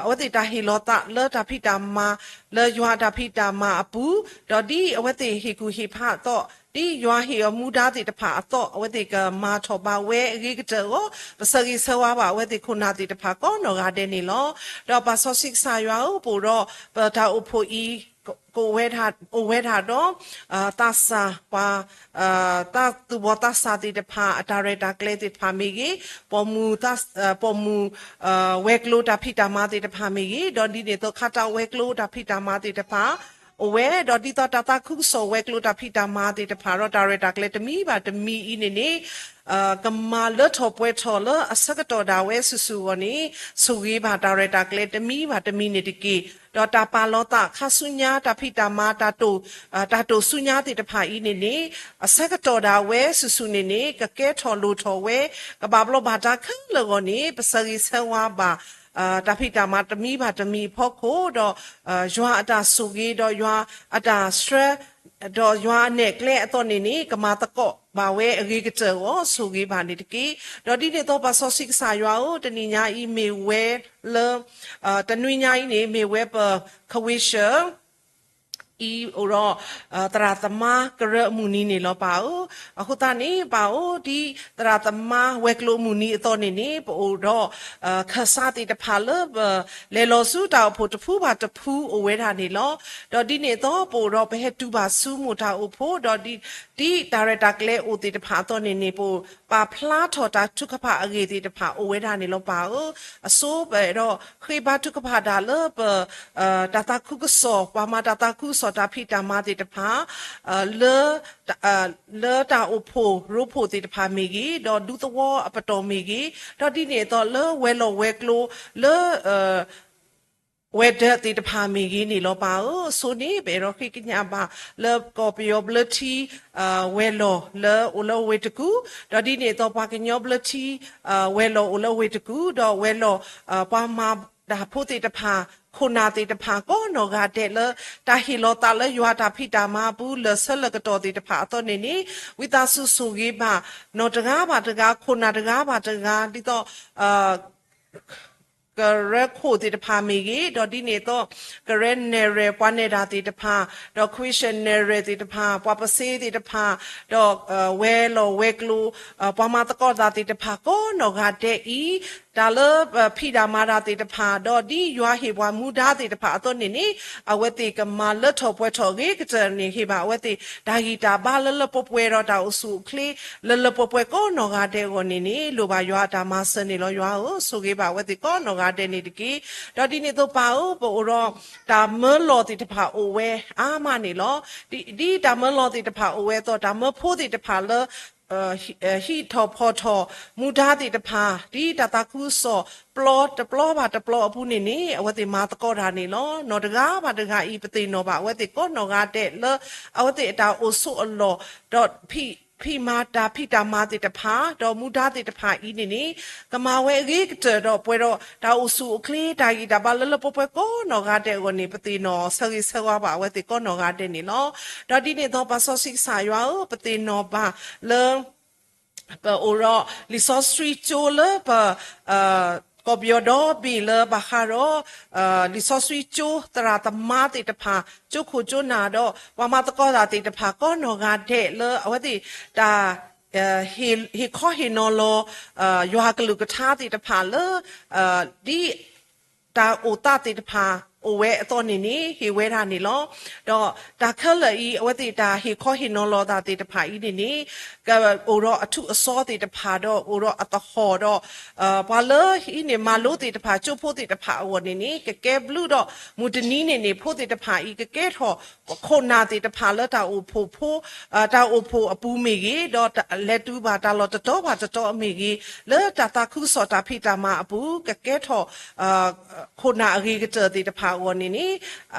အဝဲသ့ၣ်တၢ်ဟ့ၣ်လီၤသးလၢတၢ်ဖံးတၢ်မၤ လၢယွၤအတၢ်ဖံးတၢ်မၤအပူၤ, ဒီးဒ်အဝဲသ့ၣ်ဟ့ၣ်ကူၣ်ဟ့ၣ်ဖးအသိး, ဒ်ယွၤဟ့ၣ်အီၤမူဒါသ့ၣ်တဖၣ်အသိး အဝဲသ့ၣ်ကမၤထီၣ်ဘၣ်ဝဲအဂ့ၤကတၢၢ်အဂီၢ် ပဆၢဂ့ၤဆၢဝါဘၣ်အဝဲသ့ၣ်ခိၣ်နၢ်သ့ၣ်တဖၣ်ကိးနီၢ်ဂၤဒဲးန့ၣ်လီၤ. ဒီးပၢ်စီဆှံကစၢ်ယွၤဧၢ, ပအိၣ်ဒီး ပတၢ်အိၣ်ဖှိၣ်အံၤ ကအိၣ်ဝဲဒၣ်ဒီး သးစၢ်ပှၤ သးသူၣ်ဘီၣ်သးစၢ်သ့ၣ်တဖၣ် အတၢ်ရဲၣ်တၢ်ကျဲၤသ့ၣ်တဖၣ်မ့ၢ်ဂ့ၤ, ပိာ်မုၣ် ပိာ်မုၣ် ဝဲၤကျိၤတၢ်ဖံးတၢ်မၤသ့ၣ်တဖၣ်မ့ၢ်ဂ့ၤ, ဒီးဒ်န့ၣ်အသိး ခါတၢ်ဝဲၤကျိၤတၢ်ဖံးတၢ်မၤသ့ၣ်တဖၣ် အိၣ်ဝဲ, ဒီးဒ်သိးတၢ်သးခုကစီၣ်ဝဲၤကျိၤတၢ်ဖံးတၢ်မၤသ့ၣ်တဖၣ်ဒီး တၢ်ရဲၣ်တၢ်ကျဲၤတမံၤဘၣ်တမံၤအံၤန့ၣ်န့ၣ် ကမၤလၢထီၣ်ပှဲၤထီၣ်လၢအဆၢကတီၢ်ဒၣ်ဝဲစုာ်စုာ်အဂီၢ်န့ၣ် ဆိၣ်ဂ့ၤဘၣ်တၢ်ရဲၣ်တၢ်ကျဲၤတမံၤဘၣ်တမံၤန့ၣ်တက့ၢ်. ဒီးတၢ်ပာ်လီၤသးခါဆူညါ တၢ်ဖံးတၢ်မၤ တၢ်တိာ် တၢ်တိာ်ဆူညါသ့ၣ်တဖၣ်အံၤန့ၣ်န့ၣ် အဆၢကတီၢ်ဒၣ်ဝဲစုာ်စုာ်န့ၣ်န့ၣ် ကကဲထီၣ်လိၣ်ထီၣ်ဝဲ ကဘၣ်ဘျီးဘၣ်တၢ်ခဲလၢာ်အဂီၢ်န့ၣ် ပဆၢဂ့ၤဆၢဝါဘၣ် တၢ်ဖံးတၢ်မၤတမံၤဘၣ်တမံၤအဖီခိၣ်ဒီး ယွၤအတၢ်ဆိၣ်ဂ့ၤဒီးယွၤအတၢ်ဆှၢ ဒီးယွၤအနဲၣ်ကျဲအသိးန့ၣ်န့ၣ် ကမၤသကိးဘၣ်ဝဲအဂ့ၤကတၢၢ်အဂီၢ် ဆိၣ်ဂ့ၤဘၣ်န့ၣ်တက့ၢ်. ဒီးဒ်န့ၣ်အသိး ပၢ်စီဆှံကစၢ်ယွၤဧၢ, တနံၤညါအံၤမ့ၢ်ဝဲလၢ တနွံညါအံၤန့ၣ် မ့ၢ်ဝဲပ ခဝ့ၡၢၣ် အံၤအိၣ်ဒီး သရၣ်သမါကရၢအမုၢ်နံၤန့ၣ်လီၤ ပၢ်ဧၢ. အဃိသတးန့ၣ် ပၢ်ဧၢ, ဒ်သရၣ်သမါဝဲၤကျိၤအမုၢ်နံၤအသိးန့ၣ်န့ၣ် ပအိၣ်ဒီး ခၢၣ်စးသ့ၣ်တဖၣ်လၢပလဲၤလီၤဆူတၢ်အိၣ်ဖှိၣ်တဖုဘၣ်တဖုအိၣ်ဝဲဒၣ်န့ၣ်လီၤ. ဒီးဒ်န့ၣ်အသိး ပအိၣ်ဒီးပဟဲတုၤဘၣ်ဆူမိၢ်တၢ်အိၣ်ဖှိၣ် ဒီးဒ်တၢ်ရဲၣ်တၢ်ကျဲၤအိၣ်သ့ၣ်တဖၣ်အသိးန့ၣ်န့ၣ် ပပာ်ဖျါထီၣ်တၢ်ထုကဖၣ်အဂ့ၢ်သ့ၣ်တဖၣ်အိၣ်ဝဲဒၣ်န့ၣ်လီၤ ပၢ်ဧၢ. အဆိပအဲၣ်ဒိးဃ့ဘါထုကဖၣ်တၢ်လၢပ တၢ်သးခုကစီၣ် ပှၤမၤတၢ်သးခုကစီၣ်တၢ်ဖံးတၢ်မၤသ့ၣ်တဖၣ် လၢ လၢတၢ်အိၣ်ဖှိၣ်ရိဖှိၣ်သ့ၣ်တဖၣ်မ့ၢ်ဂ့ၤ, ဒီးဒူသဝီအပတီၢ်မ့ၢ်ဂ့ၤ, ဒီးဒ်န့ၣ်အသိးလၢဝဲၤလီၢ်ဝဲၤကျိၤ လၢ ဝဲၤဒၢးသ့ၣ်တဖၣ်မ့ၢ်ဂ့ၤန့ၣ်လီၤ ပၢ်ဧၢ. အဆိန့ၣ် ပအဲၣ်ဒိးဃ့ကညးဘၣ်လၢကီၢ်ပယီၤဘျၢထံ ဝဲၤလီၢ်လၢအိၣ်လၢဝ့ၢ်တကူၣ်, ဒီးဒ်န့ၣ်အသိးပှၤကညီဘျၢထံ ဝဲၤလီၢ်အိၣ်လၢဝ့ၢ်တကူၣ်, ဒီးဝဲၤလီၢ် ပှၤမၤ တၢ်ဖိသ့ၣ်တဖၣ်, ခိၣ်နၢ်သ့ၣ်တဖၣ် ကိးနီၢ်ဂၤဒဲးလၢ တၢ်ဟ့ၣ်လီၤသးလၢယွၤတၢ်ဖံးတၢ်မၤအပူၤ လၢာ်ဆၢလၢာ်ကတီၢ်သ့ၣ်တဖၣ်အသိးန့ၣ်န့ၣ်, ဝံသးစူၤဆိၣ်ဂ့ၤဘၣ် နီၢ်တဂၤဘၣ်တဂၤ, ခိၣ်နၢ်တဂၤဘၣ်တဂၤ, ဒ်သိး ကရၢခိၣ်သ့ၣ်တဖၣ်မ့ၢ်ဂ့ၤ, ဒီးဒ်န့ၣ်အသိး ကရၢနဲၣ်ရွဲၣ်ပှၤနဲၣ်တၢ်သ့ၣ်တဖၣ်, ဒီး Christian နဲၣ်ရွဲၣ်သ့ၣ်တဖၣ်, ပှၤပစ့သ့ၣ်တဖၣ်, ဒီး ဝဲၤလီၢ်ဝဲၤကျိၤ, ပှၤမၤသကိးတၢ်သ့ၣ်တဖၣ် ကိးနီၢ်ဂၤဒဲးအံၤ, တၢ်လၢဖံးတၢ်မၤတၢ်သ့ၣ်တဖၣ်, ဒီးဒ်ယွၤဟ့ၣ်ပှၤမူဒါသ့ၣ်တဖၣ်အသိးန့ၣ်န့ၣ်, အဝဲသ့ၣ်ကမၤလၢထီၣ်ပှဲၤထီၣ်အဂ့ၤကတၢၢ်န့ၣ် ဟ့ၣ်ဘၣ်အဝဲသ့ၣ် တၢ်ဂံၢ်တၢ်ဘါလၢလၢပှဲၤပှဲၤဒီးတၢ်အိၣ်ဆူၣ်အိၣ်ချ့ လၢလၢပှဲၤပှဲၤကိးနီၢ်ဂၤဒဲးအဂီၢ်န့ၣ်န့ၣ် လိၣ်ဘၣ်ယွၤအတၢ်မၤစၢၤန့ၣ်လီၤ. ယွၤဧၢ, ဆိၣ်ဂ့ၤဘၣ်အဝဲသ့ၣ်ကိးနီၢ်ဂၤဒဲးန့ၣ်တက့ၢ်. ဒီးဒ်န့ၣ်အသိးပၢ်ဧၢ, ပအိၣ်ဒီးတၢ်မၢလီၤသ့ၣ်တဖၣ်အိၣ်ဝဲအါမးန့ၣ်လီၤ. ဒ်တၢ်မၢလီၤသ့ၣ်တဖၣ်အိၣ်ဝဲအသိး တၢ်မၢဖိသ့ၣ်တဖၣ်လၢ ဟံးထီၣ်ဖီၣ်ထီၣ်မူဒါသ့ၣ်တဖၣ်, ဒ်တၢ်သးခုကစီၣ် ပျီတပျီဘၣ်တပျီအပူၤန့ၣ်န့ၣ် အဝဲသ့ၣ်မၤသကိးတၢ်န့ၣ်လီၤ. နီၢ်တဂၤဘၣ်တဂၤအံၤ ပသ့ၣ်နီၣ်ဘၣ်အဝဲသ့ၣ်ကိးနီၢ်ဂၤဒဲးလၢ အဝဲသ့ၣ်အတၢ်အိၣ်ဆိးအလီၢ်, ဒီး ဖံးမၤတၢ်ဖံးတၢ်မၤသ့ၣ်တဖၣ်, ဒီးမူဒါသ့ၣ်တဖၣ်အံၤန့ၣ်န့ၣ် ကမၤဝဲအဂ့ၤကတၢၢ်ဒီးပှဲၤဒီး တၢ်အိၣ်ဆူၣ်အိၣ်ချ့ တၢ်ဂံၢ်တၢ်ဘါလၢလၢပှဲၤပှဲၤကိးနီၢ်ဂၤဒဲးအဂီၢ်န့ၣ် ပသ့ၣ်နီၣ်ဆၢဂ့ၤဆၢဝါဘၣ်အဝဲသ့ၣ်ကိးနီၢ်ဂၤဒဲးန့ၣ်လီၤ. ဒီးဒ်န့ၣ်အသိးပၢ်စီဆှံကစၢ်ယွၤဧၢ, ပသ့ၣ်နီၣ်ဘၣ်လၢ ပအိၣ်ဒီးလံာ်စီဆှံကၠိလၢပ ကီၢ်ပယီၤဒီဘ့ၣ်လၢဘၣ်ဃးဒီး လံာ်စီဆှံကၠိသရၣ်သမါသ့ၣ်တဖၣ်, ကၠိခိၣ်ကၠိနၢ်ဒီး ပှၤမၤသကိးတၢ်သ့ၣ်တဖၣ် ကိးနီၢ်ဂၤဒဲးလၢအဝဲသ့ၣ်တၢ် ဟ့ၣ်ခီဟ့ၣ်နီၤလီၤ ယွၤကလုၢ်ကထါသ့ၣ်တဖၣ်လၢ ဒ် တၢ်အိၣ်သးသ့ၣ်တဖၣ်အိၣ်ဝဲအသိးန့ၣ်န့ၣ် ဟ့ၣ်ဝဲဒၣ်န့ၣ်လီၤ. ဒီးတၢ်ခဲလၢာ်အံၤ အဝဲသ့ၣ်တၢ်ဟ့ၣ်ခီဟ့ၣ်နီၤလီၤသးသ့ၣ်တဖၣ်အံၤန့ၣ်န့ၣ် ကအိၣ်ဒီးအထူးအစီသ့ၣ်တဖၣ်ဒီး အိၣ်ဒီးအသဟီၣ်ဒီး ပှၤလၢဟံးန့ၢ်မၤလိသ့ၣ်တဖၣ် ကၠိဖိသ့ၣ်တဖၣ်အဂီၢ်န့ၣ်န့ၣ် ကကဲဘျုးဒီးမုၢ်တနံၤန့ၣ်န့ၣ် ဖိသ့ၣ်တဖၣ်အံၤ ကကဲထီၣ်ခိၣ်နၢ်သ့ၣ်တဖၣ်လၢတၢ်အိၣ်ဖှိၣ်ဖိ တၢ်အိၣ်ဖှိၣ်အပူၤမ့ၢ်ဂ့ၤ, ဒီးလဲၤတုၤဘၣ်တၢ်လီၢ်တတီၤဘၣ်တတီၤမ့ၢ်ဂ့ၤ, လၢတၢ်သးခုကစီၣ်တၢ်ဖံးတၢ်မၤအပူၤ ကကဲထီၣ် ခိၣ်နၢ်အဂ့ၤကတၢၢ်သ့ၣ်တဖၣ်အဂီၢ်န့ၣ်န့ၣ်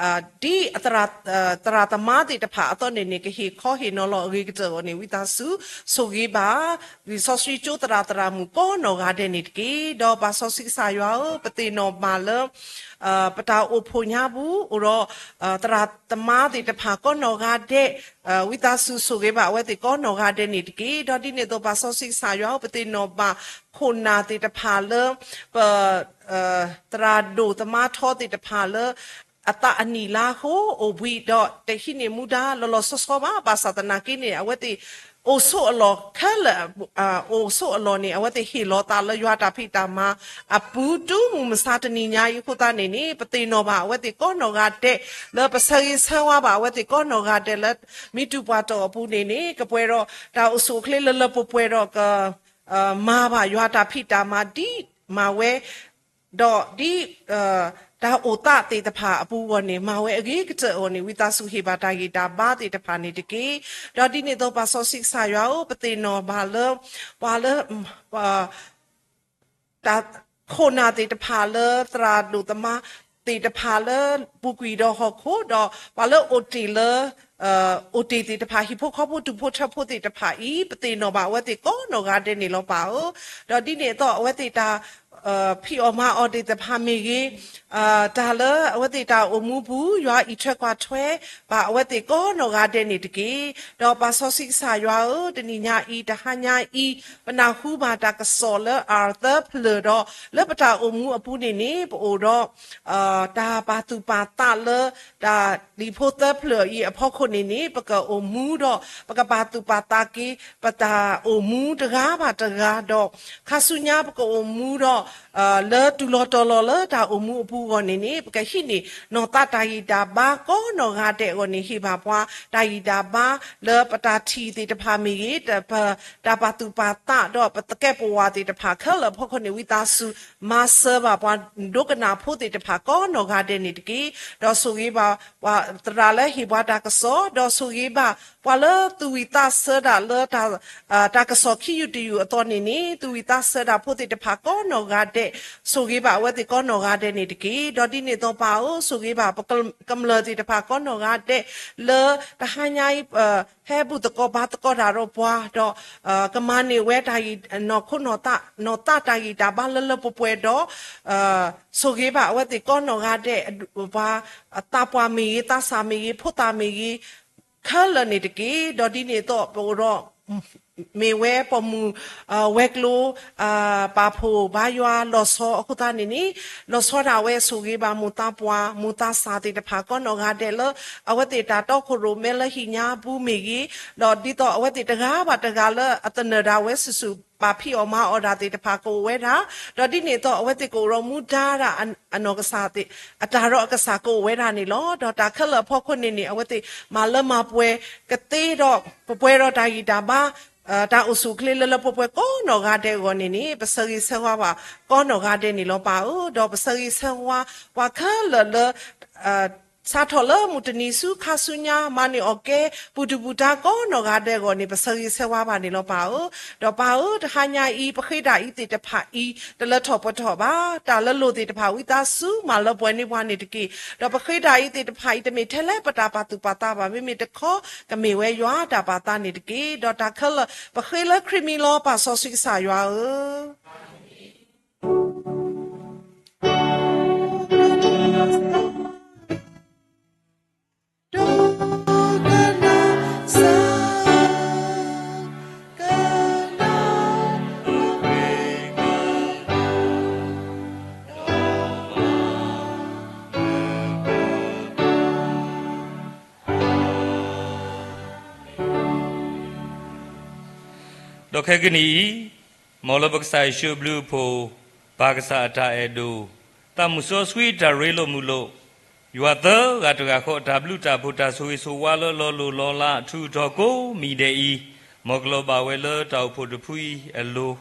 ဒ်အသရၣ်သမါသ့ၣ်တဖၣ်အသိးန့ၣ်န့ၣ် ကဟ့ၣ်ခီဟ့ၣ်နီၤလီၤအဂ့ၤကတၢၢ်အဂီၢ်န့ၣ် ဝံသးစူၤဆိၣ်ဂ့ၤဘၣ် လံာ်စီဆှံကၠိသရၣ်သရၣ်မုၣ်ကိးနီၢ်ဂၤဒဲးန့ၣ်တက့ၢ်. ဒီးပၢ်စီဆှံကစၢ်ယွၤဧၢ, ပသ့ၣ်နီၣ်ဘၣ်လၢ ပတၢ်အိၣ်ဖှိၣ်ညါပူၤ အိၣ်ဒီး သရၣ်သမါသ့ၣ်တဖၣ်ကိးနီၢ်ဂၤဒဲး, ဝံသးစူၤဆိၣ်ဂ့ၤဘၣ်အဝဲသ့ၣ်ကိးနီၢ်ဂၤဒဲးန့ၣ်တက့ၢ်. ဒီးဒ်န့ၣ်အသိး ပၢ်စီဆှံကစၢ်ယွၤဧၢ, ပသ့ၣ်နီၣ်ဘၣ်ခိၣ်နၢ်သ့ၣ်တဖၣ်လၢ ပ သရၣ်ဒိၣ်သမါထီသ့ၣ်တဖၣ်လၢ အသးအနံၣ်လါဃိအိၣ်ဘှံး ဒီးတဟံးန့ၢ်မူဒါလီၤလီၤဆီဆီဘၣ်. ဘၣ်ဆၣ်သနာ်က့န့ၣ် အဝဲသ့ၣ်အိၣ်ဆိးအလီၢ်ခဲလၢာ်, အိၣ်ဆိးအလီၢ်န့ၣ် အဝဲသ့ၣ်ဟ့ၣ်လီၤသးလၢယွၤတၢ်ဖံးတၢ်မၤအပူၤတုၤမုၢ်မဆါတနံၤညါအံၤအဃိသတးန့ၣ်န့ၣ် ပသ့ၣ်နီၣ်ဘၣ်အဝဲသ့ၣ်ကိးနီၢ်ဂၤဒဲး လၢပဆၢဂ့ၤဆၢဝါဘၣ်အဝဲသ့ၣ်ကိးနီၢ်ဂၤဒဲးလၢ မ့ၢ်တုၤပှၤတီၢ်အပူၤန့ၣ်န့ၣ် ကပှဲၤဒီးတၢ်အိၣ်ဆူၣ်အိၣ်ချ့လၢလၢပှဲၤပှဲၤဒီး က မၤဘၣ်ယွၤတၢ်ဖံးတၢ်မၤဒ်မၤဝဲ ဒီးဒ် တၢ်အိၣ်သးသ့ၣ်တဖၣ်အပူၤအဂီၢ်န့ၣ် မၤဝဲအဂ့ၤကတၢၢ်အဂီၢ်န့ၣ် ဝံသးစူၤဟ့ၣ်ဘၣ်တၢ်ဂံၢ်တၢ်ဘါသ့ၣ်တဖၣ်န့ၣ်တက့ၢ်. ဒီးဒ်န့ၣ်အသိး ပၢ်စီဆှံကစၢ်ယွၤဧၢ, ပသ့ၣ်နီၣ်ဘၣ်လၢ ပှၤလၢ တၢ်ခိၣ်နၢ်သ့ၣ်တဖၣ်လၢ သရၣ်ဒိၣ်သမါသ့ၣ်တဖၣ်လၢ ပူၤကွံာ်ဒီးဟီၣ်ခိၣ်ဒီး ပှၤလၢအိၣ်တ့ၢ်လၢ အိၣ်တ့ၢ်သ့ၣ်တဖၣ် ဟံၣ်ဖိဃီဖိတူၢ်ဖိထၢဖိသ့ၣ်တဖၣ်အံၤ ပသ့ၣ်နီၣ်ဘၣ်အဝဲသ့ၣ်ကိးနီၢ်ဂၤဒဲးန့ၣ်လီၤပၢ်ဧၢ. ဒီးဒ်န့ၣ်အသိး အဝဲသ့ၣ်တၢ် ဖံးအီၣ်မၤအီၣ်သ့ၣ်တဖၣ်မ့ၢ်ဂ့ၤ, တၢ်လၢအဝဲသ့ၣ်တၢ်အိၣ်မူပူၤ ယွၤအံးထွဲကွၢ်ထွဲဘၣ်အဝဲသ့ၣ်ကိးနီၢ်ဂၤဒဲးန့ၣ်တက့ၢ်. ဒီးပၢ်စီဆှံကစၢ်ယွၤဧၢ, တနံၤညါအံၤ တဟါညါအံၤ ပနၢ်ဟူဘၣ်တၢ်ကစီၣ်လၢအသၢဖျၢၣ်ဒီး လၢပတၢ်အိၣ်မူအပူၤန့ၣ်န့ၣ် ပအိၣ်ဒီး တၢ်ပာ်သူၣ်ပာ်သးလၢ တၢ်လံာ်ဖိသၢဖျၢၣ်အံၤအဖီခိၣ်န့ၣ်န့ၣ် ပကအိၣ်မူဒီး ပကပာ်သူၣ်ပာ်သးက့ၤ ပတၢ်အိၣ်မူတဂၤဘၣ်တဂၤဒီး ခါဆူညါပကအိၣ်မူဒီး လၢတူၢ်လီၤတီၤလီၤလၢတၢ်အိၣ်မူအပူၤအဂီၢ်န့ၣ်န့ၣ် ပကဟံးန့ၢ်နီၢ်သးတၢ်ဂံၢ်တၢ်ဘါကိးနီၢ်ဂၤဒဲးအဂီၢ်န့ၣ် ဟ့ၣ်ဘၣ်ပှၤတၢ်ဂံၢ်တၢ်ဘါလၢပတၢ်ထံၣ်သ့ၣ်တဖၣ်မ့ၢ်ဂ့ၤ, ပတၢ်ပာ်သူၣ်ပာ်သးဒီးပသကဲးပဝးသ့ၣ်တဖၣ်ခဲလၢာ်အဖီခိၣ်န့ၣ် ဝံသးစူၤ မၤစၢၤဘၣ်ပှၤဒိကနၣ်ဖိသ့ၣ်တဖၣ်ကိးနီၢ်ဂၤဒဲးန့ၣ်တက့ၢ်. ဒီးဆိၣ်ဂ့ၤဘၣ်ပှၤသရၣ်လၢဟ့ၣ်ပှၤတၢ်ကစီၣ်, ဒီးဆိၣ်ဂ့ၤဘၣ်ပှၤလၢသူၣ်ဝံၣ်သးဆၢတၢ်လၢ တၢ်ကစီၣ်ခံယူၢ်တယူၢ်အသိးန့ၣ်န့ၣ် သူၣ်ဝံၣ်သးဆၢတၢ်ဖိသ့ၣ်တဖၣ်ကိးနီၢ်ဂၤ ဒဲး ဆိၣ်ဂ့ၤဘၣ်အဝဲသ့ၣ်ကိးနီၢ်ဂၤဒဲးန့ၣ်တက့ၢ်. ဒီးဒ်န့ၣ်အသိးပၢ်ဧၢ, ဆိၣ်ဂ့ၤဘၣ်ပကမျၢၢ်သ့ၣ်တဖၣ်ကိးနီၢ်ဂၤဒဲး လၢတဟါညါအံၤ ဟဲဘူၣ်သကိးဘါသကိးတၢ်ဒီးပှၤဒီး ကမၤန့ၢ်ဝဲတၢ်ဂ့ၢ်နီၢ်ခိနီၢ်သး နီၢ်သးတၢ်ဂံၢ်တၢ်ဘါလၢလၢပှဲၤပှဲၤဒီး ဆိၣ်ဂ့ၤဘၣ်အဝဲသ့ၣ်ကိးနီၢ်ဂၤဒဲး ပှၤသးပှၢ်မ့ၢ်ဂ့ၤ, သးစၢ်မ့ၢ်ဂ့ၤ, ဖိသၣ်မ့ၢ်ဂ့ၤ ခဲလၢာ်န့ၣ်တက့ၢ်. ဒီးဒ်န့ၣ်အသိးပအိၣ်ဒီး မ့ၢ်ဝဲပိာ်မုၣ် ဝဲၤကျိၤ ပာ်ဖှိၣ်ဘါယွၤလီၤဆီအဃိသတးန့ၣ်န့ၣ် လီၤဆီဒၣ်ဝဲဆိၣ်ဂ့ၤဘၣ်မိၢ်သးပှၢ် မိၢ်သးစၢ်သ့ၣ်တဖၣ်ကိးနီၢ်ဂၤဒဲးလၢ အဝဲသ့ၣ်တၢ်တီခိၣ်ရိၣ်မဲလၢဟံၣ်ညါပူၤမ့ၢ်ဂ့ၤ, ဒီးဒ်သိးအဝဲသ့ၣ်တဂၤဘၣ်တဂၤလၢအသနၢၣ်ဒၣ်ဝဲစုာ်စုာ် ပာ်ဖံးအီၣ်မၤအီၣ်ဒၣ်သ့ၣ်တဖၣ်ကအိၣ်ဝဲဒၣ်, ဒီးဒ်န့ၣ်အသိးအဝဲသ့ၣ်ကအိၣ်ဒီးမူဒါဒၣ်အနီၢ်ကစၢ်သ့ၣ် အတၢ်ရီအကစၢ်ကအိၣ်ဝဲဒၣ်န့ၣ်လီၤ. ဒီးတၢ်ခဲလၢာ်အဖီခိၣ်န့ၣ်န့ၣ် အဝဲသ့ၣ်မၤလၢမၤပှဲၤကသ့ဒီး ပပှဲၤဒီးတၢ်ဂံၢ်တၢ်ဘါ တၢ်အိၣ်ဆူၣ်အိၣ်ချ့လၢလၢပှဲၤပှဲၤကိးနီၢ်ဂၤဒဲးအဂီၢ်န့ၣ်န့ၣ် ပဆၢဂ့ၤဆၢဝါဘၣ်ကိးနီၢ်ဂၤဒဲးန့ၣ်လီၤပၢ်ဧၢ. ဒီးပဆၢဂ့ၤဆၢဝါပှၤခဲလၢာ်လၢ စးထီၣ်လၢမုၢ်တနံၤဆူခါဆူညါ မၤန့ၢ်အီၣ်ကဲ ပူၤဒုၣ်ပူၤဒါကိးနီၢ်ဂၤဒဲးအဂီၢ်န့ၣ် ပဆၢဂ့ၤဆၢဝါဘၣ်န့ၣ်လီၤပၢ်ဧၢ. ဒီးပၢ်ဧၢ တဟါညါအံၤ ပဃ့ဒၣ်အံၤသ့ၣ်တဖၣ်အံၤ တလၢထီၣ်ပှဲၤထီၣ်ဘၣ်, တၢ်လၢလိၣ်သ့ၣ်တဖၣ်ဝံသးစူၤမၤလၢပှဲၤန့ၢ်ပှၤန့ၣ်တက့ၢ်. ဒီးပဃ့ဒၣ်အံၤသ့ၣ်တဖၣ်အံၤ တမ့ၢ်ထဲလၢပတၢ်ပာ်သူၣ်ပာ်သးဘၣ်, မ့မ့ၢ်တခီ ကမ့ၢ်ဝဲယွၤတၢ်ပာ်သးန့ၣ်တက့ၢ်. ဒီးတၢ်ခဲလၢာ် ပဃ့လၢခရံာ်မံၤလီၤ ပၢ်စီဆှံကစၢ်ယွၤဧၢ. ဒီးခဲကနံၣ်အံၤ, မ်လၢပကစၢ်ယ့ၣ်ၡူးအဘျုးအဖှိၣ်, ပၢ်ကစၢ်အတၢ်အဲၣ်ဒိၣ်, သးမုၢ်စီဆှံတၢ်ရ့လိာ်မုာ်လိာ်, ယွၤသၢဂၤတဂၤဃီအတၢ်ဘျုးတၢ်ဖှိၣ် တၢ်ဆိၣ်ဂ့ၤဆိၣ်ဝါလၢလီၤလိၢ်လီၤလးအထူးအထီၣ်ကိးမံၤဒဲးအံၤ, မ်ကလီၤဘၣ်ဝဲလၢတၢ်အိၣ်ဖှိၣ်တဖုအံၤအလိၤ,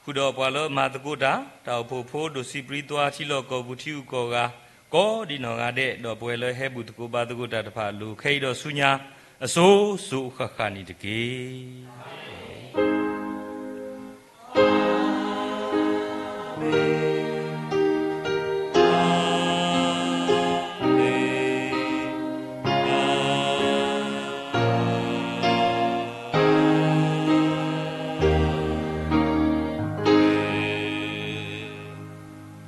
ဃုာ်ဒီးပှၤလၢမၤသကိးတၢ်, တၢ်အိၣ်ဖှိၣ်ဖိဒိၣ်စံးပြံသွါထံလီၢ်ကီၢ်ပူၤထံဂုၤကီၢ်ဂၤ, ကိးဒံးနီၢ်ဂၤဒဲး, ဒီးပဝဲလၢဟဲဘူၣ်သကိးဘါသကိးတၢ်တဖၣ်အလိၤ, ခဲအံၤဒီးဆူညါအစိၤစိၤဃၣ်ဃၣ်န့ၣ်တက့ၢ်.